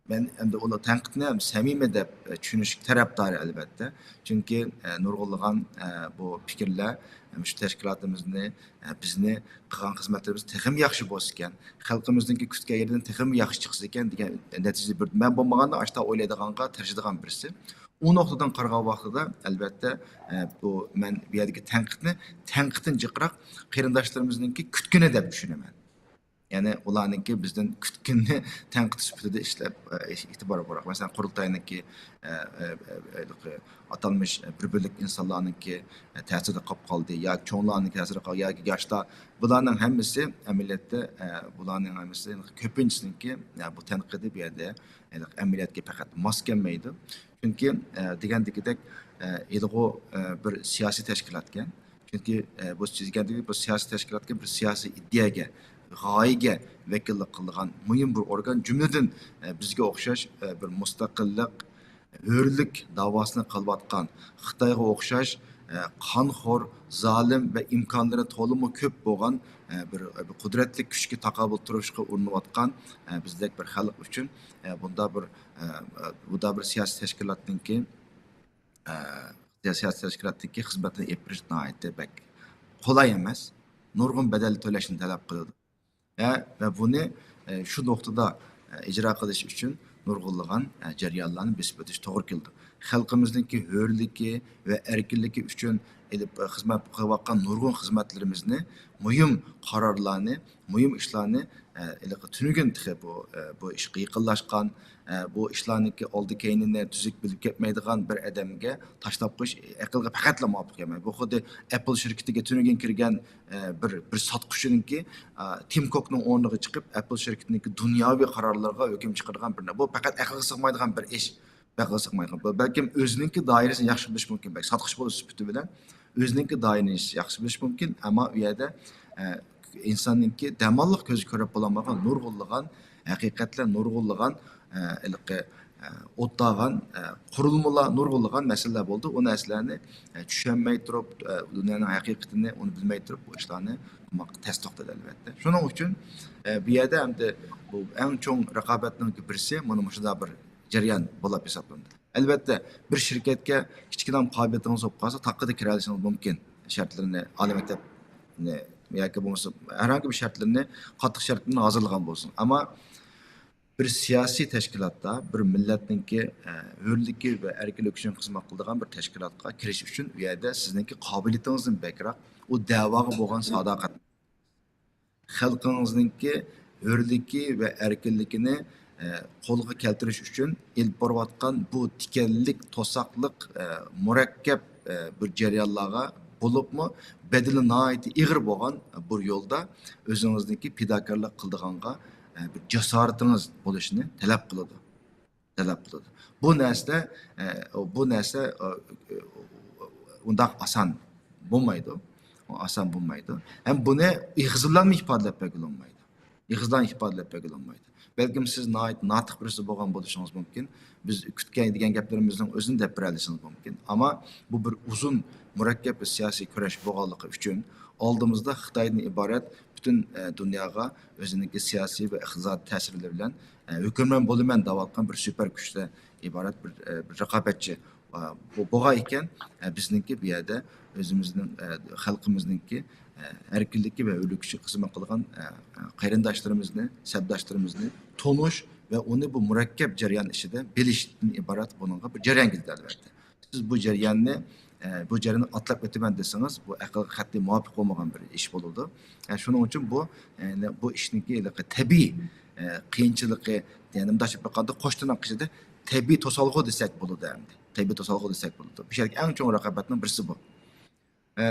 مەن ئەمدى ئۇلار تەنقىدنى ھەم سەمىمىي دەپ، ئە، چۈشىنىش تەرەپدارى ئەلۋەتتە. چۈنكى، ئە، نۇرغۇنلىغان، ئە، بۇ پىكىرلەر، ئە، مۇشۇ تەشكىلاتىمىزنى، ئە، بىزنى قىلغان خىزمەتلىرىمىز تېخىمۇ ياخشى بولسىكەن، خەلقىمىزنىڭكى كۈتكەن يېرىدىن تېخىمۇ ياخشى چىقسىكەن دېگەن نەتىجىدە بىر، مەن بولمىغاندا ئاشتا ئويلايدىغانغا تىرىشىدىغان بىرسى. ئۇ نۇقتىدىن قارىغان ۋاقتىدا، ئەلۋەتتە، ئە، بۇ مەن بۇ يەردىكى تەنقىدنى تەنقىدتىن جىقراق قېرىنداشلىرىمىزنىڭكى كۈتكىنى دەپ چۈشىنىمەن. يەنى ئۇلارنىڭكى بىزدىن كۈتكىنىنى تەنقىد سۈپىتىدە ئىشلەپ، ئە، ئېتىبار بېرىپ. مەسىلەن، قۇرۇلتاينىڭكى، ئە، ئە، ئە، ئاتالمىش بىر بۆلەك ئىنسانلارنىڭكى، ئە، تەسىرىدە قاپ قالدى ياكى چوڭلارنىڭ تەسىرىدە قال-، ياكى ياشلار، بۇلارنىڭ ھەممىسى ئەمەلىيەتتە، ئە، بۇلارنىڭ ھەممىسى، كۆپىنچىسىنىڭكى، ئە، بۇ تەنقىدى بۇ يەردە، ئە، ئەمەلىيەتكە پەقەت ماس كەلمەيدۇ. چۈنكى، ئە، دېگەندىكىدەك، ئە، ھېلىغۇ، ئە، بىر سىياسىي تەشكىلاتكەن. چۈنكى، ئە، بۇ دېگەندىكى بۇ سىياسىي تەشكىلاتكە بىر سىياسىي ئىدىيەگە، غايىگە ۋەكىللىك قىلىدىغان مۇھىم بىر ئورگان. جۈملىدىن، ئە، بىزگە ئوخشاش، ئە، بىر مۇستەقىللىق، ھۆرلۈك داۋاسىنى قىلىۋاتقان، خىتايغا ئوخشاش، ئە، قانخور، زالىم ۋە ئىمكانلىرى تولىمۇ كۆپ بولغان، ئە، بىر، بىر قۇدرەتلىك كۈچكە تاقابىل تۇرۇشقا ئۇرۇنۇۋاتقان، ئە، بىزدەك بىر خەلق ئۈچۈن، ئە، بۇنداق بىر، ئە، ئە، بۇنداق بىر سىياسىي تەشكىلاتنىڭكى، ئە، سىياسىي تەشكىلاتتىكى خىزمەتنى ئېلىپ بېرىش ناھايىتى بەك قولاي ئەمەس. نۇرغۇن بەدەل تۆلەشنى تەلەپ قىلىدۇ. ۋە، ۋە بۇنى، ئە، شۇ نۇقتىدا، ئە، ئىجرا قىلىش ئۈچۈن نۇرغۇنلىغان، ئە، جەريانلارنى بېسىپ ئۆتۈش توغرا كېلىدۇ. خەلقىمىزنىڭكى ھۆرلۈكى ۋە ئەركىنلىكى ئۈچۈن ئېلىپ، ئە، خىزمەت قىلىۋاتقان نۇرغۇن خىزمەتلىرىمىزنى، مۇھىم قارارلارنى، مۇھىم ئىشلارنى، ئە، ھېلىقى تۈنۈگۈن تېخى بۇ، ئە، بۇ ئىشقا يېقىنلاشقان، ئە، بۇ ئىشلارنىڭكى ئالدى كەينىنى تۈزۈك بىلىپ كەتمەيدىغان بىر ئادەمگە تاشلاپ قويۇش ئەقىلگە پەقەتلا مۇۋاپىق كەلمەيدۇ. بۇ خۇددى ئەپل شىركىتىگە تۈنۈگۈن كىرگەن، ئە، بىر، بىر ساتقۇچىنىڭكى، ئە، تىم كوكنىڭ ئورنىغا چىقىپ، ئەپل شىركىتىنىڭكى دۇنياۋى قارارلىرىغا ھۆكۈم چىقىرىدىغان بىر، بۇ پەقەت ئەقىلگە سىغمايدىغان بىر ئىش. ئەقىلگە سىغمايدىغان. بۇ بەلكىم ئۆزىنىڭكى دائىرىسىنى ياخشى بىلىشى مۇمكىن، بەلكى ساتقۇچى بولۇش سۈپىتى بىلەن ئۆزىنىڭكى دائىرىسىنى ياخشى بىلىشى مۇمكىن، ئەمما ئۇ يەردە، ئە، ئىنساننىڭكى دەماللىق كۆزى كۆرۈپ بولالمىغان نۇرغۇنلىغان ھەقىقەتلەر، نۇرغۇنلىغان، ئە، ھېلىقى، ئە، ئوتتاغان، ئە، قۇرۇلمىلار، نۇرغۇنلىغان مەسىلىلەر بولدى. ئۇ نەرسىلەرنى، ئە، چۈشەنمەي تۇرۇپ، ئە، دۇنيانىڭ ھەقىقىتىنى ئۇنى بىلمەي تۇرۇپ بۇ ئىشلارنى قىلماققا تەس توختىدى، ئەلۋەتتە. شۇنىڭ ئۈچۈن، ئە، بۇ يەردە ئەمدى بۇ ئەڭ چوڭ رىقابەتنىڭ بىرسى مانا مۇشۇنداق بىر جەريان بولۇپ ھېسابلىنىدۇ. ئەلۋەتتە، بىر شىركەتكە كىچىككىنە قابىلىيىتىڭىز بولۇپ قالسا، تاققىدا كىرەلىشىڭىز مۇمكىن. شەرتلىرىنى، ئالىي مەكتەپنى ياكى بولمىسا ھەرھاڭ بىر شەرتلىرىنى، قاتتىق شەرتلىرىنى ھازىرلىغان بولسىڭىز. ئەمما بىر سىياسىي تەشكىلاتتا، بىر مىللەتنىڭكى، ئە، ھۆرلۈكى ۋە ئەركىنلىكى ئۈچۈن خىزمەت قىلىدىغان بىر تەشكىلاتقا كىرىش ئۈچۈن ئۇ يەردە سىزنىڭكى قابىلىيىتىڭىزدىن بەكرەك، ئۇ دەۋاغا بولغان ساداقەت، خەلقىڭىزنىڭكى ھۆرلۈكى ۋە ئەركىنلىكىنى، ئە، قولغا كەلتۈرۈش ئۈچۈن ئېلىپ بارىۋاتقان بۇ تىكەنلىك، توساقلىق، ئە، مۇرەككەپ، ئە، بىر جەريانلارغا، بولۇپمۇ بەدىلى ناھايىتى ئېغىر بولغان بىر يولدا ئۆزىڭىزنىڭكى پىداكارلىق قىلىدىغانغا، ئە، بىر جاسارىتىڭىز بولۇشىنى تەلەپ قىلىدۇ. تەلەپ قىلىدۇ. بۇ نەرسە، ئە، بۇ نەرسە، ئە، ئۇنداق ئاسان بولمايدۇ. ئۇ ئاسان بولمايدۇ. ھەم بۇنى ئېغىز بىلەنمۇ ئىپادىلەپ بەرگىلى بولمايدۇ. ئېغىز بىلەن ئىپادىلەپ بەرگىلى بولمايدۇ. بەلكىم سىز ناھايىتى ناتىق بىرسى بولغان بولۇشىڭىز مۇمكىن. بىز كۈتكەن دېگەن گەپلىرىمىزنىڭ ئۆزىنى دەپ بېرەلىشىڭىز مۇمكىن. ئەمما بۇ بىر ئۇزۇن، مۇرەككەپ بىر سىياسىي كۈرەش بولغانلىقى ئۈچۈن ئالدىمىزدا خىتايدىن ئىبارەت پۈتۈن، ئە، دۇنياغا ئۆزىنىڭكى سىياسىي ۋە ئىقتىسادىي تەسىرلىرى بىلەن، ئە، ھۆكۈمران بولىمەن دەۋاتقان بىر سۈپەر كۈچتىن ئىبارەت بىر، ئە، بىر رىقابەتچى، ئە، بو-، بولغان ئىكەن، ئە، بىزنىڭكى بۇ يەردە ئۆزىمىزنىڭ، ئە، خەلقىمىزنىڭكى، ئە، ئەركىنلىكى ۋە ھۆرلۈكى ئۈچۈن خىزمەت قىلغان، ئە، ئە، قېرىنداشلىرىمىزنى، سەپداشلىرىمىزنى تونۇش ۋە ئۇنى بۇ مۇرەككەپ جەريان ئىچىدە بىلىشتىن ئىبارەت بۇنىڭغا بىر جەريان كېلىدۇ، ئەلۋەتتە. سىز بۇ جەرياننى، ئە، بۇ جەرياننى ئاتلاپ ئۆتىمەن دېسىڭىز، بۇ ئەقىلگە قەتئىي مۇۋاپىق بولمىغان بىر ئىش بولىدۇ. ئە، شۇنىڭ ئۈچۈن بۇ، ئە، بۇ ئىشنىڭكى ھېلىقى تەبىئىي، ئە، قىيىنچىلىقى، يەنى مۇنداق دەپ ئېيتقاندا، قوش تىرناق ئىچىدە تەبىئىي توسالغۇ دېسەك بولىدۇ ئەمدى. تەبىئىي توسالغۇ دېسەك بولىدۇ. بۇ يەردىكى ئەڭ چوڭ رىقابەتنىڭ بىرسى بۇ. ئە،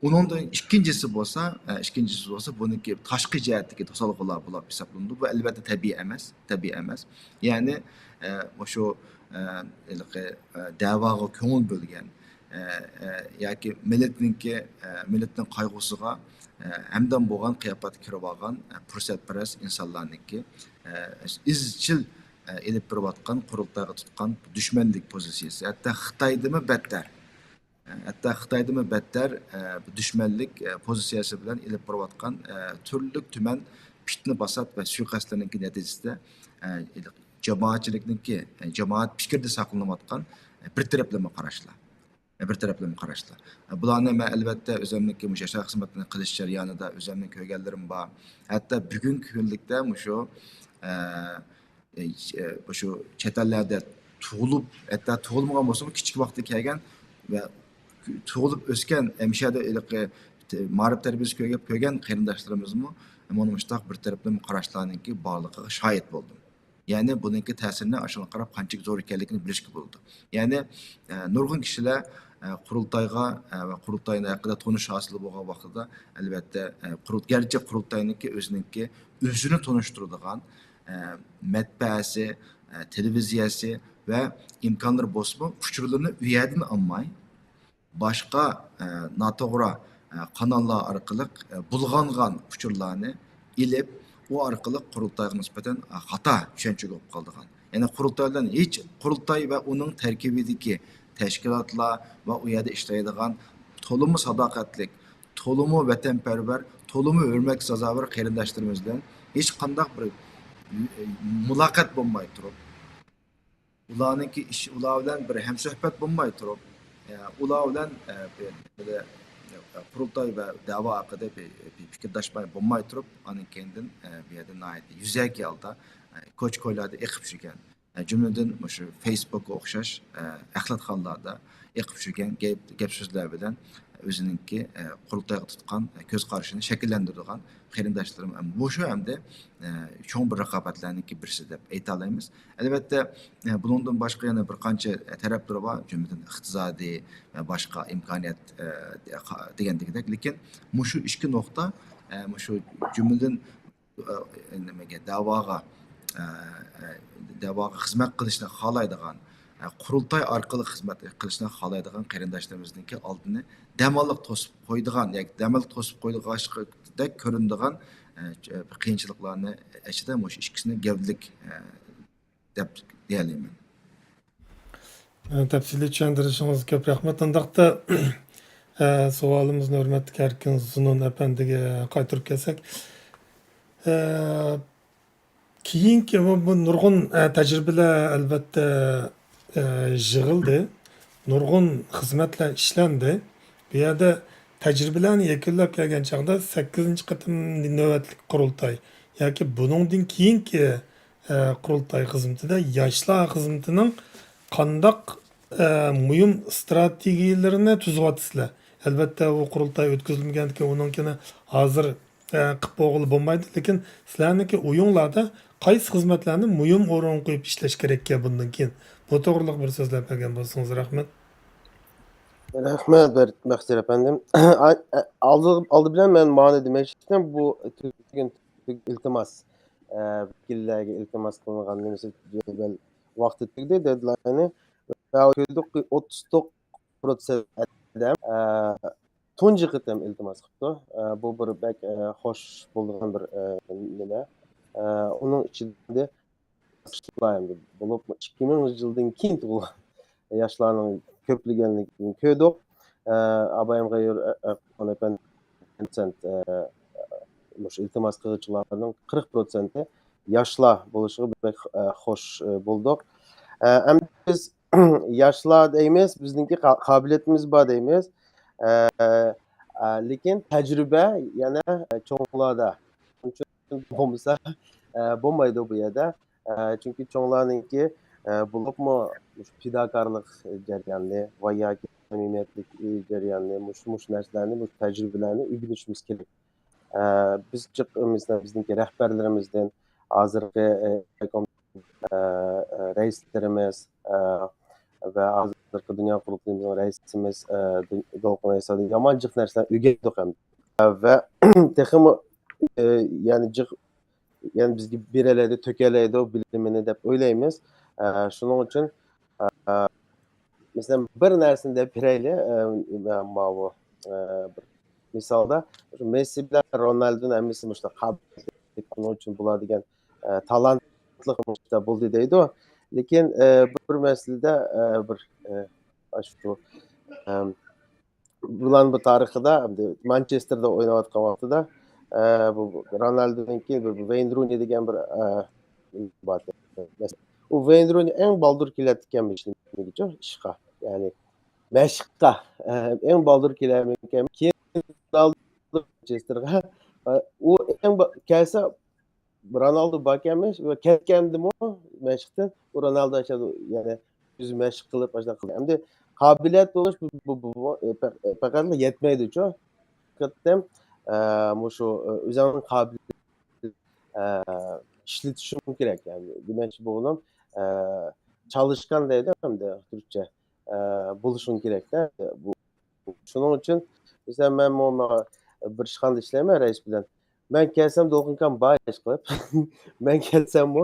ئۇنىڭدىن ئىككىنچىسى بولسا، ئە، ئىككىنچىسى بولسا بۇنىڭكى تاشقى جەھەتتىكى توسالغۇلار بولۇپ ھېسابلىنىدۇ. بۇ ئەلۋەتتە تەبىئىي ئەمەس، تەبىئىي ئەمەس. يەنى، ئە، مۇشۇ، ئە، ھېلىقى، ئە، دەۋاغا كۆڭۈل بۆلگەن، ئە، ئە، ياكى مىللەتنىڭكى، ئە، مىللەتنىڭ قايغۇسىغا، ئە، ھەمدەم بولغان قىياپەتكە كىرىۋالغان، ئە، پۇرسەتپەرەس ئىنسانلارنىڭكى، ئە، ئىزچىل، ئە، ئېلىپ بېرىۋاتقان، قۇرۇلتايغا تۇتقان دۈشمەنلىك پوزىتسىيىسى، ھەتتا خىتايدىنمۇ بەتتەر، ھەتتا خىتايدىنمۇ بەتتەر، ئە، دۈشمەنلىك، ئە، پوزىتسىيەسى بىلەن ئېلىپ بېرىۋاتقان، ئە، تۈرلۈك تۈمەن پىتنە-پاسات ۋە سۇيىقەستلەرنىڭكى نەتىجىسىدە، ئە، جامائەتچىلىكنىڭكى، ئە، جامائەت پىكرىدە ساقلىنىۋاتقان، ئە، بىر تەرەپلىمە قاراشلار. ئە، بىر تەرەپلىمە قاراشلار. ئە، بۇلارنى مەن ئەلۋەتتە ئۆزۈمنىڭكى مۇشۇ ياشار خىزمىتىنى قىلىش جەريانىدا ئۆزۈمنىڭ كۆرگەنلىرىم بار. ھەتتا بۈگۈنكى كۈنلۈكتە مۇشۇ، ئە، ئە، ئە، مۇشۇ چەت ئەللەردە تۇغۇلۇپ، ھەتتا تۇغۇلمىغان بولسىمۇ، كىچىك ۋاقتىدا كەلگەن ۋە تۇغۇلۇپ ئۆسكەن، ئە، مۇشۇ يەردە ھېلىقى مائارىپ تەربىيەسى كۆرگەن، كۆرگەن قېرىنداشلىرىمىزمۇ، مانا مۇشۇنداق بىر تەرەپلىمە قاراشلارنىڭكى بارلىقىغا شاھىت بولدۇم. يەنى بۇنىڭكى تەسىرىنى ئاشۇنىڭغا قاراپ قانچىلىك زور ئىكەنلىكىنى بىلىشكە بولىدۇ. يەنى، ئە، نۇرغۇن كىشىلەر، ئە، قۇرۇلتايغا، ئە، ۋە قۇرۇلتاي ھەققىدە تونۇش ھاسىل بولغان ۋاقتىدا، ئەلۋەتتە، ئە، قۇرۇل-، گەرچە قۇرۇلتاينىڭكى ئۆزىنىڭكى ئۆزىنى تونۇشتۇرىدىغان، ئە، مەتبەئەسى، ئە، تېلېۋىزىيەسى ۋە ئىمكانلىرى بولسىمۇ، ئۇچۇرلىرىنى ئۇ يەردىن ئالماي، باشقا، ئە، ناتوغرا، ئە، قاناللار ئارقىلىق، ئە، بۇلغانغان ئۇچۇرلارنى ئېلىپ، ئۇ ئارقىلىق قۇرۇلتايغا نىسبەتەن، ئە، خاتا چۈشەنچىگە بولۇپ قالىدىغان. يەنى قۇرۇلتاي بىلەن ھېچ، قۇرۇلتاي ۋە ئۇنىڭ تەركىبىدىكى تەشكىلاتلار ۋە ئۇ يەردە ئىشلەيدىغان تولىمۇ ساداقەتلىك، تولىمۇ ۋەتەنپەرۋەر، تولىمۇ ھۆرمەتكە سازاۋەر قېرىنداشلىرىمىز بىلەن ھېچقانداق بىر، ئە، مۇلاقات بولماي تۇرۇپ، ئۇلارنىڭكى ئىش، ئۇلار بىلەن بىر ھەمسۆھبەت بولماي تۇرۇپ، ئە، ئۇلار بىلەن، ئە، بىر، بىر، ئە، قۇرۇلتاي ۋە دەۋا ھەققىدە بىر، بىر پىكىرداشماي بولماي تۇرۇپ، ئاندىن كېيىندىن، ئە، بۇ يەردە ناھايىتى يۈزەكى ھالدا، ئە، كوچا-كويلاردا ئېقىپ يۈرگەن، ئە، جۈملىدىن مۇشۇ فېيسبۇكقا ئوخشاش، ئە، ئەخلەتخانىلاردا ئېقىپ يۈرگەن گەپ، گەپ-سۆزلەر بىلەن ئۆزىنىڭكى، ئە، قۇرۇلتايغا تۇتقان، ئە، كۆز قارىشىنى شەكىللەندۈرىدىغان قېرىنداشلىرىم، ئە، مۇشۇ ھەمدە، ئە، چوڭ بىر رىقابەتلەرنىڭكى بىرسى دەپ ئېيتالايمىز. ئەلۋەتتە، ئە، بۇنىڭدىن باشقا يەنە بىر قانچە، ئە، تەرەپلىرى بار، جۈملىدىن ئىقتىسادىي ۋە باشقا ئىمكانىيەت، ئە، دېگەندىكىدەك. لېكىن مۇشۇ ئىككى نۇقتا، ئە، مۇشۇ جۈملىدىن، ئە، نېمىگە، دەۋاغا، ئە، ئە، دەۋاغا خىزمەت قىلىشنى خالايدىغان، ئە، قۇرۇلتاي ئارقىلىق خىزمەت قىلىشنى خالايدىغان قېرىنداشلىرىمىزنىڭكى ئالدىنى دەماللىق توسۇپ قويىدىغان ياكى دەماللىق توسۇپ قويىدىغاندەك كۆرۈنىدىغان، ئە، قىيىنچىلىقلارنى ئىچىدە مۇشۇ ئىككىسىنى گەۋدىلىك، ئە، دەپ دېيەلەيمەن. ئە، تەپسىلىي چۈشەندۈرۈشىڭىزگە كۆپ رەھمەت. ئۇنداقتا، ئە، سوئالىمىزنى ھۆرمەتلىك ئەركىن زۇنۇن ئەپەندىگە قايتۇرۇپ كەلسەك. ئە، كېيىنكى بۇ، بۇ نۇرغۇن، ئە، تەجرىبىلەر ئەلۋەتتە، ئە، يىغىلدى. نۇرغۇن خىزمەتلەر ئىشلەندى. بۇ يەردە تەجرىبىلەرنى يەكۈنلەپ كەلگەن چاغدا سەككىزىنچى قېتىم نۆۋەتلىك قۇرۇلتاي ياكى بۇنىڭدىن كېيىنكى، ئە، قۇرۇلتاي خىزمىتىدە ياشلار خىزمىتىنىڭ قانداق، ئە، مۇھىم ئىستراتېگىيەلىرىنى تۈزۈۋاتىسىلەر؟ ئەلۋەتتە، ئۇ قۇرۇلتاي ئۆتكۈزۈلمىگەندىكىن ئۇنىڭكىنى ھازىر، ئە، قىپ بولغىلى بولمايدۇ. لېكىن سىلەرنىڭكى ئويۇڭلاردا قايسى خىزمەتلەرنى مۇھىم ئورۇنغا قويۇپ ئىشلەش كېرەككەن بۇندىن كېيىن؟ بۇ توغرىلىق بىر سۆزلەپ بەرگەن بولسىڭىز رەھمەت. رەھمەت، مەخسىر ئەپەندىم. ئالدى، ئالدى بىلەن مەن مانا دېمەكچى ئىدىم، بۇ تۈركۈم ئىلتىماس، ئە، ۋەكىللەرگە ئىلتىماس قىلىنغان نېمىسى جەدۋەل ۋاقتى تۈگىدى، دېدلاينى. ۋە كۆردۇق، ئوتتۇز توققۇز پىروتسېنت ئادەم، ئە، تۇنجى قېتىم ئىلتىماس قىپتۇ. ئە، بۇ بىر بەك، ئە، خوش بولىدىغان بىر، ئە، نېمە. ئە، ئۇنىڭ ئىچىدە بولۇپمۇ ئىككى مىڭىنچى يىلدىن كېيىن تۇغۇلغان ياشلارنىڭ كۆپلىگەنلىكىنى كۆردۇق. ئە، ئابايىمغا يۈر-، ئە، ئە، ئەپەندى، ئە، مۇشۇ ئىلتىماس قىلغۇچىلارنىڭ قىرىق پىروتسېنتى ياشلار بولۇشىغا بەك، ئە، خوش، ئە، بولدۇق. ئە، ئەمدى بىز ياشلار دەيمىز، بىزنىڭكى قا-، قابىلىيىتىمىز بار دەيمىز. ئە، ئە، لېكىن تەجرىبە يەنە چوڭلاردا. شۇنىڭ ئۈچۈن بولمىسا، ئە، بولمايدۇ بۇ يەردە. ئە، چۈنكى چوڭلارنىڭكى، ئە، بولۇپمۇ مۇشۇ پىداكارلىق جەريانى ۋە ياكى سەمىمىيەتلىك جەريانى، مۇشۇ، مۇشۇ نەرسىلەرنى، مۇشۇ تەجرىبىلەرنى ئۆگىنىشىمىز كېرەك. ئە، بىز جىق، مەسىلەن، بىزنىڭكى رەھبەرلىرىمىزدىن، ھازىرقى، ئە، ئە، ئە، رەئىسلىرىمىز، ئە، ۋە ھازىرقى دۇنيا قۇرۇلتىيىمىزنىڭ رەئىسىمىز، ئە، دۇ-، دولقۇن ئەيسادىن يامان جىق نەرسىلەرنى ئۆگەندۇق ھەم. ۋە تېخىمۇ، ئە، يەنە جىق، يەنە بىزگە بېرەلەيدۇ، تۆكەلەيدۇ بىلىمىنى دەپ ئويلايمىز. ئە، شۇنىڭ ئۈچۈن، ئە، مەسىلەن، بىر نەرسىنى دەپ بېرەيلى، ئە، ماۋۇ، ئە، بىر مىسالدا، مېسسى بىلەن رونالدونى ھەممىسى مۇشۇنداق قابىلىيەتلىك، ئۇنىڭ ئۈچۈن بۇلار دېگەن، ئە، تالانتلىق مۇشۇنداق بولدى دەيدۇ. لېكىن، ئە، بىر مەسىلىدە، ئە، بىر، ئە، ئاشۇ، ئەم، بۇلارنىڭ بۇ تارىخىدا، ئەمدى مانچېستېردا ئويناۋاتقان ۋاقتىدا، ئە، بۇ، بۇ رونالدونىڭكى بىر، بىر ۋېين رۇنى دېگەن بىر، ئە، بار. ئۇ ۋېين رۇنى ئەڭ بالدۇر كېلەتتىكەن بۇ ئىشقا، يەنى مەشىققە، ئە، ئەڭ بالدۇر كېلەمىكەن. كېيىن رونالدو مانچېستېرغا، ئە، ئۇ ئەڭ با-، كەلسە رونالدو باركەنمىش ۋە كەتكەندىمۇ مەشىقتىن ئۇ رونالدو ئاشۇ يەنە ئۆزى مەشىق قىلىپ ئاشۇنداق قىلدى. ئەمدى قابىلىيەت بولۇش بۇ، بۇ، بۇ، بۇ، پە-، پەقەتلا يەتمەيدۇ شۇ. قېتىم، ئە، مۇشۇ، ئە، ئۆزۈڭنىڭ قابىلىيىتى ئە، ئىشلىتىشىڭ كېرەك. يەنى دېمەكچى بولغىنىم، ئە، چالىشقان دەيدۇ ئەمدى تۈركچە. ئە، بولۇشۇڭ كېرەكتە. بۇ، شۇنىڭ ئۈچۈن، مەسىلەن، مەنمۇ ماڭا بىر ئىشخانىدا ئىشلەيمەن رەئىس بىلەن. مەن كەلسەم دولقۇن ئاكام بار ئىشقىلىپ. مەن كەلسەممۇ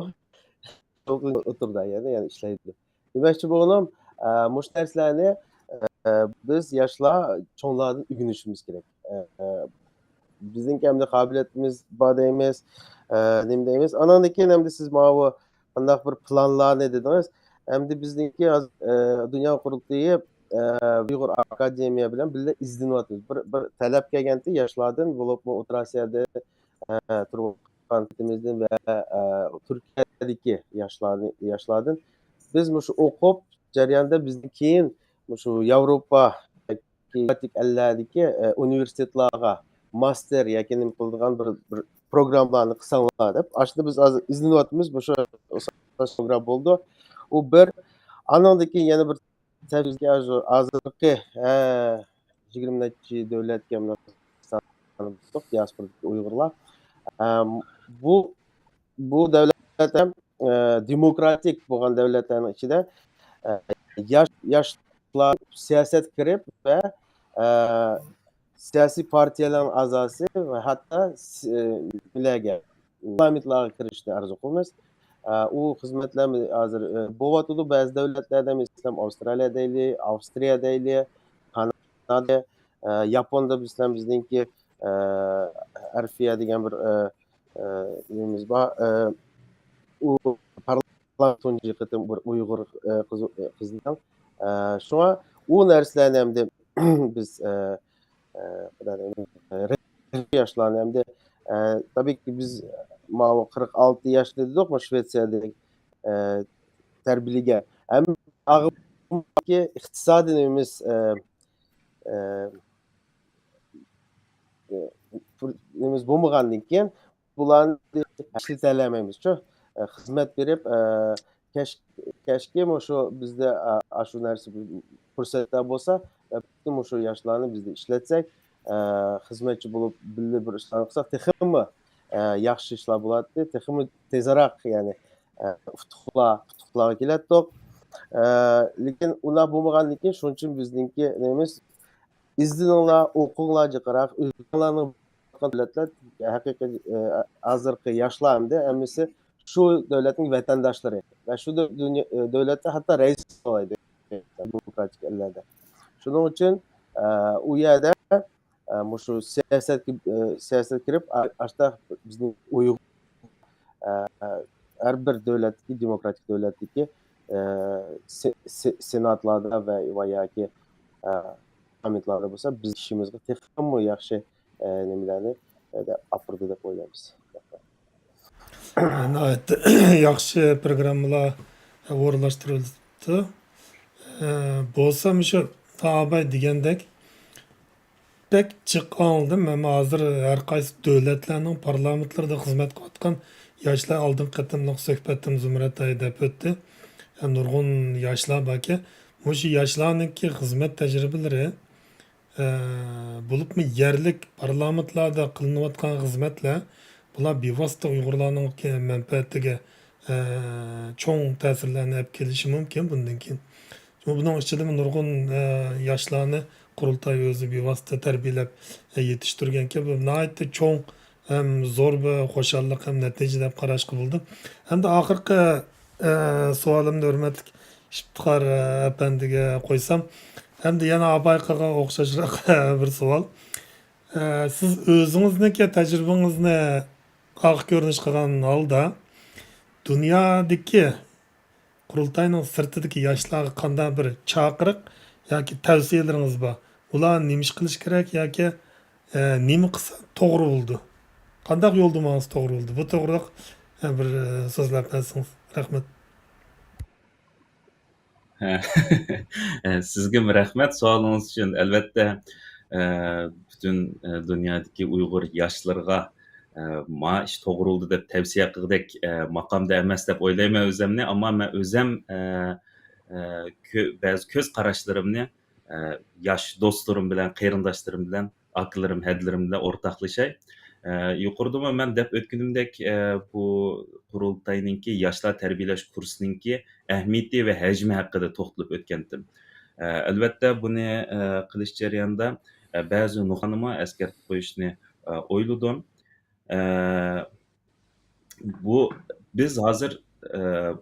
دولقۇن ئولتۇرىدۇ، يەنە، يەنە ئىشلەيدۇ. دېمەكچى بولغىنىم، ئە، مۇشۇ نەرسىلەرنى، ئە، بىز ياشلار چوڭلاردىن ئۆگىنىشىمىز كېرەك. ئە، بىزنىڭكى ئەمدى قابىلىيىتىمىز بار دەيمىز، ئە، نېمە دەيمىز. ئاناندىن كېيىن ئەمدى سىز ماۋۇ قانداق بىر پىلانلارنى دېدىڭىز. ئەمدى بىزنىڭكى ھازىر، ئە، دۇنيا قۇرۇلتىيى، ئە، ئۇيغۇر ئاكادېمىيە بىلەن بىللە ئىزدىنىۋاتىمىز. بىر، بىر تەلەپ كەلگەنتى ياشلاردىن، بولۇپمۇ ئوتتۇرا ئاسىيادا، ئە، تۇرۇۋاتقان خىتىمىزدىن ۋە، ئە، تۈركىيەدىكى ياشلارنى، ياشلاردىن بىز مۇشۇ ئوقۇپ جەرياندا بىزدىن كېيىن مۇشۇ ياۋروپا، دېموكراتىك ئەللەردىكى، ئە، ئۇنىۋېرسىتېتلارغا ماستېر ياكى نېمە قىلىدىغان بىر، بىر پروگراممىلارنى قىلساڭلار دەپ، ئاشۇنى بىز ھازىر ئىزدىنىۋاتىمىز. مۇشۇ ئاساس پروگرامما بولىدۇ. ئۇ بىر. ئانىڭدىن كېيىن يەنە بىر تەبىئىيكى ھازىر، ھازىرقى، ھە، يىگىرمە نەچچە دۆلەتكە دىياسپورادىكى ئۇيغۇرلار. ئە، بۇ، بۇ دۆلەت ھەم، ئە، دېموكراتىك بولغان دۆلەتلەرنىڭ ئىچىدە، ئە، ياش، ياشلار سىياسەتكە كىرىپ ۋە، ئە، سىياسىي پارتىيەلەرنىڭ ئەزاسى ۋە ھەتتا س-، ئە، نېمىلەرگە، پارلامېنتلارغا كىرىشنى ئارزۇ قىلىمىز. ئە، ئۇ خىزمەتلەر ھازىر، ئە، بولۇۋاتىدۇ. بەزى دۆلەتلەردە، مەسىلەن، ئاۋسترالىيە دەيلى، ئاۋسترىيە دەيلى، كانادا، ئە، ياپوندا، مەسىلەن، بىزنىڭكى، ئە، ئەرفىيە دېگەن بىر، ئە، ئە، نېمىمىز بار. ئە، ئۇ پارلامېنت تۇنجى قېتىم بىر ئۇيغۇر، ئە، قىز، ئە، قىزنىڭ. ئە، شۇڭا ئۇ نەرسىلەرنى ئەمدى بىز، ئە، ئە، ياشلارنى ئەمدى، ئە، تەبىئىيكى بىز ماۋۇ قىرىق ئالتە ياش دېدۇق، شىۋېتسىيەدە، ئە، تەربىيەلىگەن. ھەم ئىقتىسادىي نېمىمىز، ئە، ئە، ئە، پۇر-، نېمىمىز بولمىغاندىن كېيىن، بۇلارنى ئىشلىتەلەيمىزچۇ. ئە، خىزمەت بېرىپ، ئە، كەچ-، كەچكى مۇشۇ بىزدە، ئە، ئاشۇ نەرسە پۇرسەتلەر بولسا، ئە، پۈتۈن مۇشۇ ياشلارنى بىزدە ئىشلەتسەك، ئە، خىزمەتچى بولۇپ بىللە بىر ئىشلارنى قىلساق تېخىمۇ، ئە، ياخشى ئىشلار بولاتتى، تېخىمۇ تېزراق، يەنى، ئە، ئۇتۇقلار، ئۇتۇقلارغا كېلەتتۇق. ئە، لېكىن ئۇلار بولمىغاندىن كېيىن شۇنىڭ ئۈچۈن بىزنىڭكى نېمىمىز، ئىزدىنىڭلار، ئوقۇڭلار جىقراق، ئۆزۈڭلارنىڭ دۆلەتلەر ھەقىقىي، ئە، ھازىرقى ياشلار ئەمدى ھەممىسى شۇ دۆلەتنىڭ ۋەتەنداشلىرى ۋە شۇ دۆ-، دۇنيا، ئە، دۆلەتتە ھەتتا رەئىس بولالايدۇ دېموكراتىك ئەللەردە. شۇنىڭ ئۈچۈن، ئە، ئۇ يەردە، ئە، مۇشۇ سىياسەتكە، ئە، سىياسەتكە كىرىپ، ئا-، ئاشتا بىزنىڭ ئۇيغۇر، ئە، ھەر بىر دۆلەتتىكى، دېموكراتىك دۆلەتتىكى، ئە، سې-، سې-، سېناتلاردا ۋە، ۋە ياكى، ئە، پارلامېنتلاردا بولسا بىز ئىشىمىزغا تېخىمۇ ياخشى، ئە، نېمىلەرنى، ئە، ئاپىرىدۇ دەپ ئويلايمىز. ناھايىتى ياخشى پروگراممىلار ئورۇنلاشتۇرۇلۇپتۇ. ئە، بولسا مۇشۇ ئاباي دېگەندەك بەك جىق ئاڭلىدىم، ئەمما ھازىر ھەر قايسى دۆلەتلەرنىڭ پارلامېنتلىرىدا خىزمەت قىلىۋاتقان ياشلار ئالدىنقى قېتىملىق سۆھبەتتىن زۇمرەت ھەيدەپ ئۆتتى. نۇرغۇن ياشلار باركەن. مۇشۇ ياشلارنىڭكى خىزمەت تەجرىبىلىرى، ئە، بولۇپمۇ يەرلىك پارلامېنتلاردا قىلىنىۋاتقان خىزمەتلەر، بۇلار بىۋاسىتە ئۇيغۇرلارنىڭ مەنپەئەتىگە، ئە، چوڭ تەسىرلەرنى ئەپ كېلىشى مۇمكىن بۇندىن كېيىن. شۇڭا بۇنىڭ ئىچىدىمۇ نۇرغۇن، ئە، ياشلارنى قۇرۇلتاي ئۆزى بىۋاسىتە تەربىيەلەپ، ئە، يېتىشتۈرگەنكەن. بۇ ناھايىتى چوڭ ھەم زور بىر خۇشاللىق ھەم نەتىجە دەپ قاراشقا بولىدۇ. ھەمدە ئاخىرقى، ئە، سوئالىمنى ھۆرمەتلىك ئىپتىخار، ئە، ئەپەندىگە قويسام، ھەمدە يەنە ئاپايقىغا ئوخشاشراق بىر سوئال. ئە، سىز ئۆزىڭىزنىڭكى تەجرىبىڭىزنى ئارقا كۆرۈنۈش قىلغان ھالدا، دۇنيادىكى قۇرۇلتاينىڭ سىرتىدىكى ياشلارغا قانداق بىر چاقىرىق ياكى تەۋسىيەلىرىڭىز بار؟ ئۇلار نېمە ئىش قىلىشى كېرەك ياكى، ئە، نېمە قىلسا توغرا بولىدۇ؟ قانداق يولدا ماڭسا توغرا بولىدۇ؟ بۇ توغرىلىق، ئە، بىر، ئە، سۆزلەپ بەرسىڭىز. رەھمەت. سىزگىمۇ رەھمەت سوئالىڭىز ئۈچۈن. ئەلۋەتتە، ئە، پۈتۈن، ئە، دۇنيادىكى ئۇيغۇر ياشلىرىغا، ئە، ما ئىش توغرا بولدى دەپ تەۋسىيە قىلغۇدەك، ئە، ماقامدا ئەمەس دەپ ئويلايمەن ئۆزەمنى. ئەمما مەن ئۆزەم، ئە، ئە، كۆ-، بەزى كۆز قاراشلىرىمنى، ئە، ياش دوستلىرىم بىلەن، قېرىنداشلىرىم بىلەن، ئاكىلىرىم، ھەدىلىرىم بىلەن ئورتاقلىشاي. ئە، يۇقىرىدىمۇ مەن دەپ ئۆتكىنىمدەك، ئە، بۇ قۇرۇلتاينىڭكى ياشلار تەربىيەلەش كۇرسىنىڭكى ئەھمىيىتى ۋە ھەجمى ھەققىدە توختىلىپ ئۆتكەنتىم. ئە، ئەلۋەتتە، بۇنى، ئە، قىلىش جەريانىدا، ئە، بەزى نۇقتىنىمۇ ئەسكەرتىپ قويۇشنى، ئە، ئويلىدىم. ئە، بۇ، بىز ھازىر، ئە،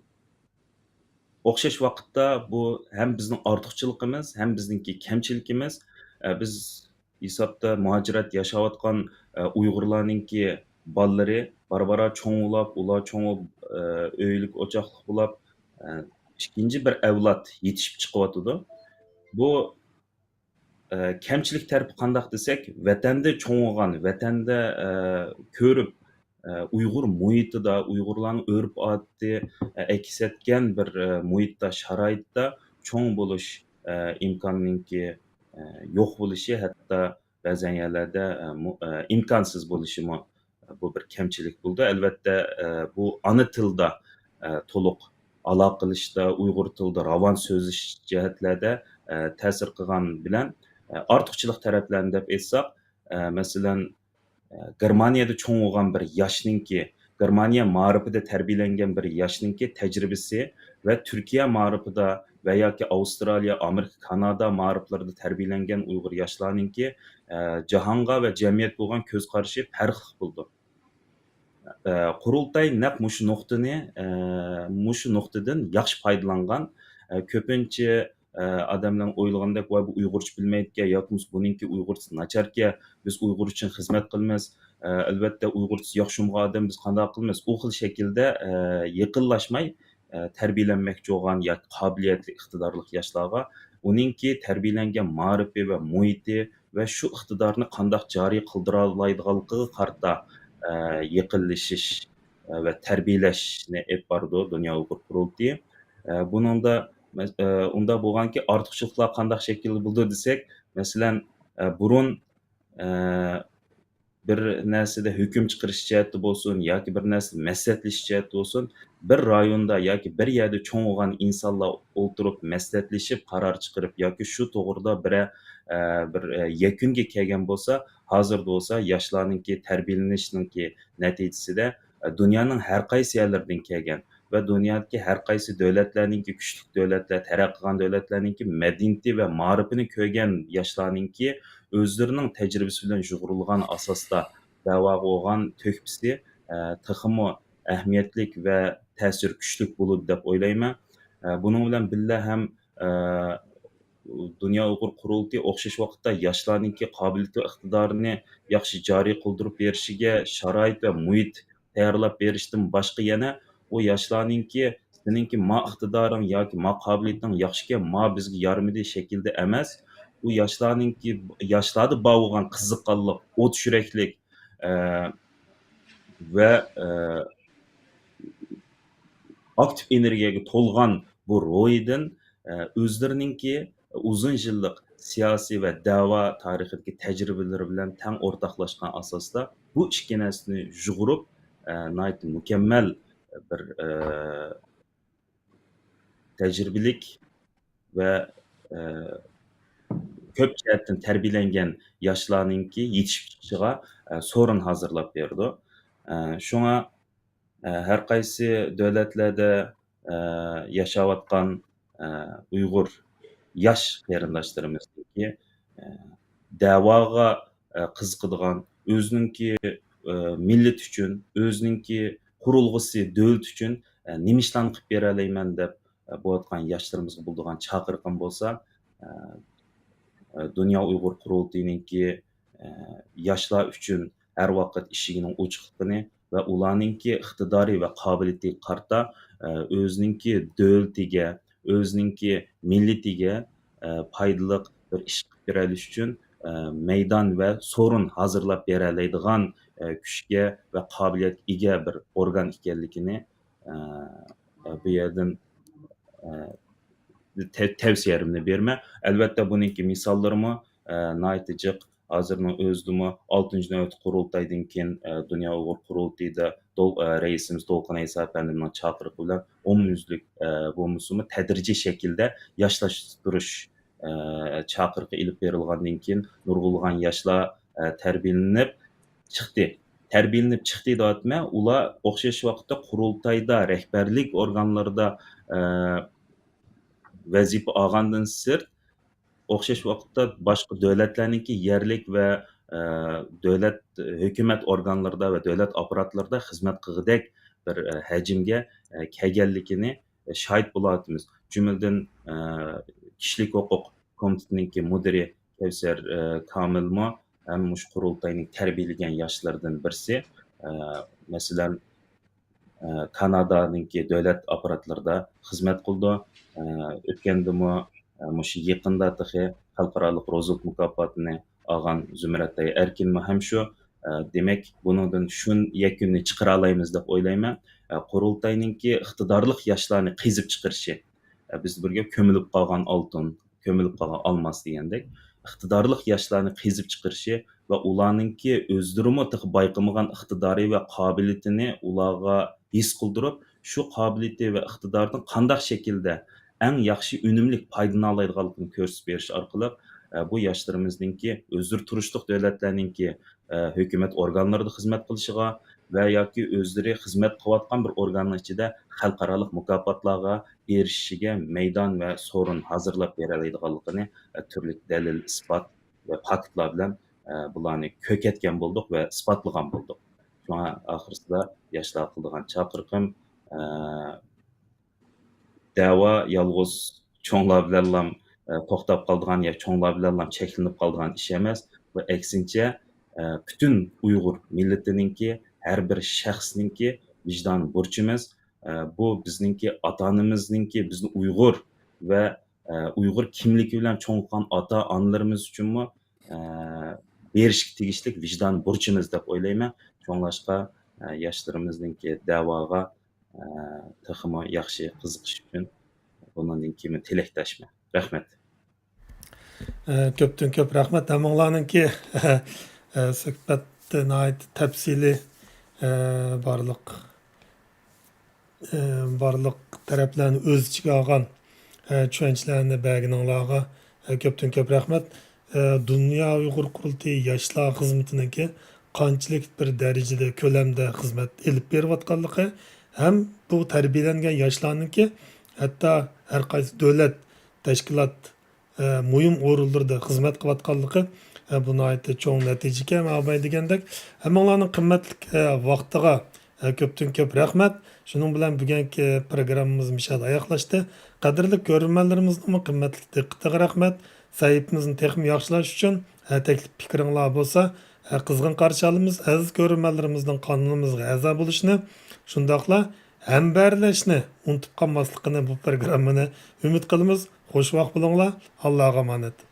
ئوخشاش ۋاقىتتا بۇ ھەم بىزنىڭ ئارتۇقچىلىقىمىز، ھەم بىزنىڭكى كەمچىلىكىمىز. ئە، بىز ھېسابتا مۇھاجىرەت ياشاۋاتقان، ئە، ئۇيغۇرلارنىڭكى بالىلىرى بارا-بارا چوڭ بولاپ، ئۇلار چوڭ بولۇپ، ئە، ئۆيلۈك ئوچاقلىق بولاپ، ئە، ئىككىنچى بىر ئەۋلاد يېتىشىپ چىقىۋاتىدۇ. بۇ ئە، كەمچىلىك تەرىپى قانداق دېسەك، ۋەتەندە چوڭىغان، ۋەتەندە، ئە، كۆرۈپ، ئە، ئۇيغۇر مۇھىتىدا، ئۇيغۇرلارنىڭ ئۆرپ-ئادىتى، ئە، ئەكس ئەتكەن بىر، ئە، مۇھىتتا، شارائىتتا چوڭ بولۇش، ئە، ئىمكانىنىڭكى، ئە، يوق بولۇشى، ھەتتا بەزەن يەرلەردە، ئە، مۇ-، ئە، ئىمكانسىز بولۇشىمۇ بۇ بىر كەمچىلىك بولىدۇ. ئەلۋەتتە، ئە، بۇ ئانا تىلدا، ئە، تولۇق ئالاقىلىشىشتا، ئۇيغۇر تىلىدا راۋان سۆزلىشىش جەھەتلەردە، ئە، تەسىر قىلغان بىلەن، ئە، ئارتۇقچىلىق تەرەپلەرنى دەپ ئېيتساق، ئە، مەسىلەن، ئە، گېرمانىيەدە چوڭ بولغان بىر ياشنىڭكى، گېرمانىيە مائارىپىدا تەربىيەلەنگەن بىر ياشنىڭكى تەجرىبىسى ۋە تۈركىيە مائارىپىدا ۋە ياكى ئاۋسترالىيە، ئامېرىكا، كانادا مائارىپلىرىدا تەربىيەلەنگەن ئۇيغۇر ياشلارنىڭكى، ئە، جاھانغا ۋە جەمئىيەتكە بولغان كۆز قارىشى پەرقلىق بولىدۇ. ئە، قۇرۇلتاي نەق مۇشۇ نۇقتىنى، ئە، مۇشۇ نۇقتىدىن ياخشى پايدىلانغان. ئە، كۆپىنچە، ئە، ئادەملەرنىڭ ئويلىغىنىدەك، ۋاي، بۇ ئۇيغۇرچە بىلمەيدىكەن ياكى بولمىسا بۇنىڭكى ئۇيغۇرچىسى ناچاركەن، بىز ئۇيغۇر ئۈچۈن خىزمەت قىلىمىز، ئە، ئەلۋەتتە ئۇيغۇرچىسى ياخشى بولمىغان ئادەم بىز قانداق قىلىمىز، ئۇ خىل شەكىلدە، ئە، يېقىنلاشماي، ئە، تەربىيەلەنمەكچى بولغان ياكى قابىلىيەتلىك، ئىقتىدارلىق ياشلارغا ئۇنىڭكى تەربىيەلەنگەن مائارىپى ۋە مۇھىتى ۋە شۇ ئىقتىدارنى قانداق جارى قىلدۇرالايدىغانلىقىغا قارىتا، ئە، يېقىنلىشىش، ئە، ۋە تەربىيەلەشنى ئېلىپ بارىدۇ دۇنيا ئۇيغۇر قۇرۇلتىيى. ئە، بۇنىڭدا، ئە، ئۇنداق بولغانكى ئارتۇقچىلىقلار قانداق شەكىلدە بولىدۇ دېسەك، مەسىلەن، ئە، بۇرۇن، ئە، بىر نەرسىدە ھۆكۈم چىقىرىش جەھەتتە بولسۇن ياكى بىر نەرسىدە مەسلىھەتلىشىش جەھەتتە بولسۇن، بىر رايوندا ياكى بىر يەردە چوڭ بولغان ئىنسانلار ئولتۇرۇپ مەسلىھەتلىشىپ قارار چىقىرىپ ياكى شۇ توغرىدا بىرەر، ئە، بىر، ئە، يەكۈنگە كەلگەن بولسا، ھازىردا بولسا ياشلارنىڭكى تەربىيەلىنىشىنىڭكى نەتىجىسىدە، ئە، دۇنيانىڭ ھەر قايسى يەرلىرىدىن كەلگەن ۋە دۇنيادىكى ھەر قايسى دۆلەتلەرنىڭكى كۈچلۈك دۆلەتلەر، تەرەققىي قىلغان دۆلەتلەرنىڭكى مەدەنىيىتى ۋە مائارىپىنى كۆرگەن ياشلارنىڭكى ئۆزلىرىنىڭ تەجرىبىسى بىلەن يۇغۇرۇلغان ئاساستا دەۋاغا بولغان تۆھپىسى، ئە، تېخىمۇ ئەھمىيەتلىك ۋە تەسىرى كۈچلۈك بولىدۇ دەپ ئويلايمەن. ئە، بۇنىڭ بىلەن بىللە ھەم، ئە، دۇنيا ئۇيغۇر قۇرۇلتىيى ئوخشاش ۋاقىتتا ياشلارنىڭكى قابىلىيىتى ۋە ئىقتىدارىنى ياخشى جارى قىلدۇرۇپ بېرىشىگە شارائىت ۋە مۇھىت تەييارلاپ بېرىشتىن باشقا يەنە ئۇ ياشلارنىڭكى سېنىڭكى ما ئىقتىدارىڭ ياكى ما قابىلىيىتىڭ ياخشىكەن، ما بىزگە يارىمىدى شەكلىدە ئەمەس، ئۇ ياشلارنىڭكى، ياشلاردا بار بولغان قىزىققانلىق، ئوت يۈرەكلىك، ئە، ۋە، ئە، ئاكتىپ ئېنېرگىيەگە تولغان بۇ روھىدىن، ئە، ئۆزلىرىنىڭكى ئۇزۇن يىللىق سىياسىي ۋە دەۋا تارىخىدىكى تەجرىبىلىرى بىلەن تەڭ ئورتاقلاشقان ئاساستا بۇ ئىككى نەرسىنى يۇغۇرۇپ، ئە، ناھايىتى مۇكەممەل بىر، ئە، تەجرىبىلىك ۋە، ئە، كۆپ جەھەتتىن تەربىيەلەنگەن ياشلارنىڭكى يېتىشىپ چىقىشىغا، ئە، سورۇن ھازىرلاپ بېرىدۇ. ئە، شۇڭا، ئە، ھەر قايسى دۆلەتلەردە، ئە، ياشاۋاتقان، ئە، ئۇيغۇر ياش قېرىنداشلىرىمىزنىڭكى، ئە، دەۋاغا، ئە، قىزىقىدىغان، ئۆزىنىڭكى، ئە، مىللىتى ئۈچۈن، ئۆزىنىڭكى قۇرۇلغۇسى، دۆلىتى ئۈچۈن، ئە، نېمە ئىشلارنى قىلىپ بېرەلەيمەن دەپ، ئە، بولۇۋاتقان ياشلىرىمىزغا بولىدىغان چاقىرىقىم بولسا، ئە، ئە، دۇنيا ئۇيغۇر قۇرۇلتىيىنىڭكى، ئە، ياشلار ئۈچۈن ھەر ۋاقىت ئىشىكىنىڭ ئوچۇقلۇقىنى ۋە ئۇلارنىڭكى ئىقتىدارى ۋە قابىلىيىتىگە قارىتا، ئە، ئۆزىنىڭكى دۆلىتىگە، ئۆزىنىڭكى مىللىتىگە، ئە، پايدىلىق بىر ئىش قىلىپ بېرەلىشى ئۈچۈن، ئە، مەيدان ۋە سورۇن ھازىرلاپ بېرەلەيدىغان، ئە، كۈچكە ۋە قابىلىيەتكە ئىگە بىر ئورگان ئىكەنلىكىنى، ئە، بۇ يەردىن، ئە، تە-، تەۋسىيەمنى بېرىمەن. ئەلۋەتتە، بۇنىڭكى مىساللىرىمۇ، ئە، ناھايىتى جىق. ھازىرنىڭ ئۆزىدىمۇ ئالتىنچى نۆۋەتلىك قۇرۇلتايدىن كېيىن، ئە، دۇنيا ئۇيغۇر قۇرۇلتىيىدا دول-، ئە، رەئىسىمىز دولقۇن ئەيسا ئەپەندىمنىڭ چاقىرىقى بىلەن ئومۇميۈزلۈك، ئە، بولمىسىمۇ تەدرىجىي شەكىلدە ياشلاشتۇرۇش، ئە، چاقىرىقى ئېلىپ بېرىلغاندىن كېيىن نۇرغۇنلىغان ياشلار، ئە، تەربىيەلىنىپ چىقتى. تەربىيەلىنىپ چىقتى دەۋاتىمەن. ئۇلار ئوخشاش ۋاقىتتا قۇرۇلتايدا، رەھبەرلىك ئورگانلىرىدا، ئە، ۋەزىپە ئالغاندىن سىرت، ئوخشاش ۋاقىتتا باشقا دۆلەتلەرنىڭكى يەرلىك ۋە، ئە، دۆلەت، ھۆكۈمەت ئورگانلىرىدا ۋە دۆلەت ئاپپاراتلىرىدا خىزمەت قىلغۇدەك بىر، ئە، ھەجىمگە، ئە، كەلگەنلىكىنى، ئە، شاھىت بولۇۋاتىمىز. جۈملىدىن، ئە، كىشىلىك ھوقۇق كومىتېتىنىڭكى مۇدىرى كەۋسەر، ئە، كامىلمۇ ھەم مۇشۇ قۇرۇلتاينىڭ تەربىيەلىگەن ياشلىرىدىن بىرسى. ئە، مەسىلەن، ئە، كانادانىڭكى دۆلەت ئاپپاراتلىرىدا خىزمەت قىلىدۇ. ئە، ئۆتكەندىمۇ، ئە، مۇشۇ يېقىندا تېخى خەلقئارالىق روزۋېلت مۇكاپاتىنى ئالغان زۇمرەتئاي ئەركىنمۇ ھەم شۇ. ئە، دېمەك، بۇنىڭدىن شۇ يەكۈننى چىقىرالايمىز دەپ ئويلايمەن. ئە، قۇرۇلتاينىڭكى ئىقتىدارلىق ياشلارنى قېزىپ چىقىرىشى، ئە، بىزدە بىر گەپ، كۆمۈلۈپ قالغان ئالتۇن، كۆمۈلۈپ قالغان ئالماس دېگەندەك، ئىقتىدارلىق ياشلارنى قېزىپ چىقىرىشى ۋە ئۇلارنىڭكى ئۆزلىرىمۇ تېخى بايقىمىغان ئىقتىدارى ۋە قابىلىيىتىنى ئۇلارغا ھېس قىلدۇرۇپ، شۇ قابىلىيىتى ۋە ئىقتىدارىدىن قانداق شەكىلدە ئەڭ ياخشى ئۈنۈملۈك پايدىلىنالايدىغانلىقىنى كۆرسىتىپ بېرىش ئارقىلىق، ئە، بۇ ياشلىرىمىزنىڭكى ئۆزلىرى تۇرۇشلۇق دۆلەتلەرنىڭكى، ئە، ھۆكۈمەت ئورگانلىرىدا خىزمەت قىلىشىغا ۋە ياكى ئۆزلىرى خىزمەت قىلىۋاتقان بىر ئورگاننىڭ ئىچىدە خەلقئارالىق مۇكاپاتلارغا ئېرىشىشىگە مەيدان ۋە سورۇن ھازىرلاپ بېرەلەيدىغانلىقىنى، ئە، تۈرلۈك دەلىل، ئىسپات ۋە پاكىتلار بىلەن، ئە، بۇلارنى كۆركەتكەن بولدۇق ۋە ئىسپاتلىغان بولدۇق. شۇڭا ئاخىرسىدا ياشلارغا قىلىدىغان چاقىرىقىم، ئە، دەۋا يالغۇز چوڭلار بىلەنلا، ئە، توختاپ قالىدىغان يا چوڭلار بىلەنلا چەكلىنىپ قالىدىغان ئىش ئەمەس. بۇ ئەكسىنچە، ئە، پۈتۈن ئۇيغۇر مىللىتىنىڭكى، ھەر بىر شەخسنىڭكى ۋىجدان بۇرچىمىز. ئە، بۇ بىزنىڭكى ئاتا-ئانىمىزنىڭكى، بىزنى ئۇيغۇر ۋە، ئە، ئۇيغۇر كىملىكى بىلەن چوڭ قىلغان ئاتا-ئانىلىرىمىز ئۈچۈنمۇ، ئە، بېرىشكە تېگىشلىك ۋىجدان بۇرچىمىز دەپ ئويلايمەن. شۇڭلاشقا، ئە، ياشلىرىمىزنىڭكى دەۋاغا، ئە، تېخىمۇ ياخشى قىزىقىش ئۈچۈن بۇنىڭدىن كېيىن تىلەكداشمەن. رەھمەت. ئە، كۆپتىن كۆپ رەھمەت. ھەممىڭلارنىڭكى، ئە، سۆھبەتتە ناھايىتى تەپسىلىي، ئە، بارلىق، ئە، بارلىق تەرەپلەرنى ئۆز ئىچىگە ئالغان، ئە، چۈشەنچىلەرنى بەرگىنىڭلارغا، ئە، كۆپتىن كۆپ رەھمەت. ئە، دۇنيا ئۇيغۇر قۇرۇلتىيى ياشلار خىزمىتىنىڭكى قانچىلىك بىر دەرىجىدە، كۆلەمدە خىزمەت ئېلىپ بېرىۋاتقانلىقى ھەم بۇ تەربىيەلەنگەن ياشلارنىڭكى ھەتتا ھەر قايسى دۆلەت، تەشكىلات، ئە، مۇھىم ئورۇنلىرىدا خىزمەت قىلىۋاتقانلىقى، ئە، بۇ ناھايىتى چوڭ نەتىجىكەن. ھە، بايا دېگەندەك، ھەممىڭلارنىڭ قىممەتلىك، ئە، ۋاقتىغا، ئە، كۆپتىن كۆپ رەھمەت. شۇنىڭ بىلەن بۈگۈنكى پروگراممىمىز مۇشۇ يەردە ئاياغلاشتى. قەدىرلىك كۆرۈرمەنلىرىمىزنىڭمۇ قىممەتلىك دىققىتىگە رەھمەت. سەھىپىمىزنى تېخىمۇ ياخشىلاش ئۈچۈن، ئە، تەكلىپ پىكرىڭلار بولسا، ئە، قىزغىن قارشى ئالىمىز. ئەزىز كۆرۈرمەنلىرىمىزنىڭ قانىلىمىزغا ئەزا بولۇشىنى، شۇنداقلا ھەمبەھىرلەشنى ئۇنتۇپ قالماسلىقىنى بۇ پروگراممىنى ئۈمىد قىلىمىز. خوش ۋاقىت بولۇڭلار. ئاللاغا ئامانەت.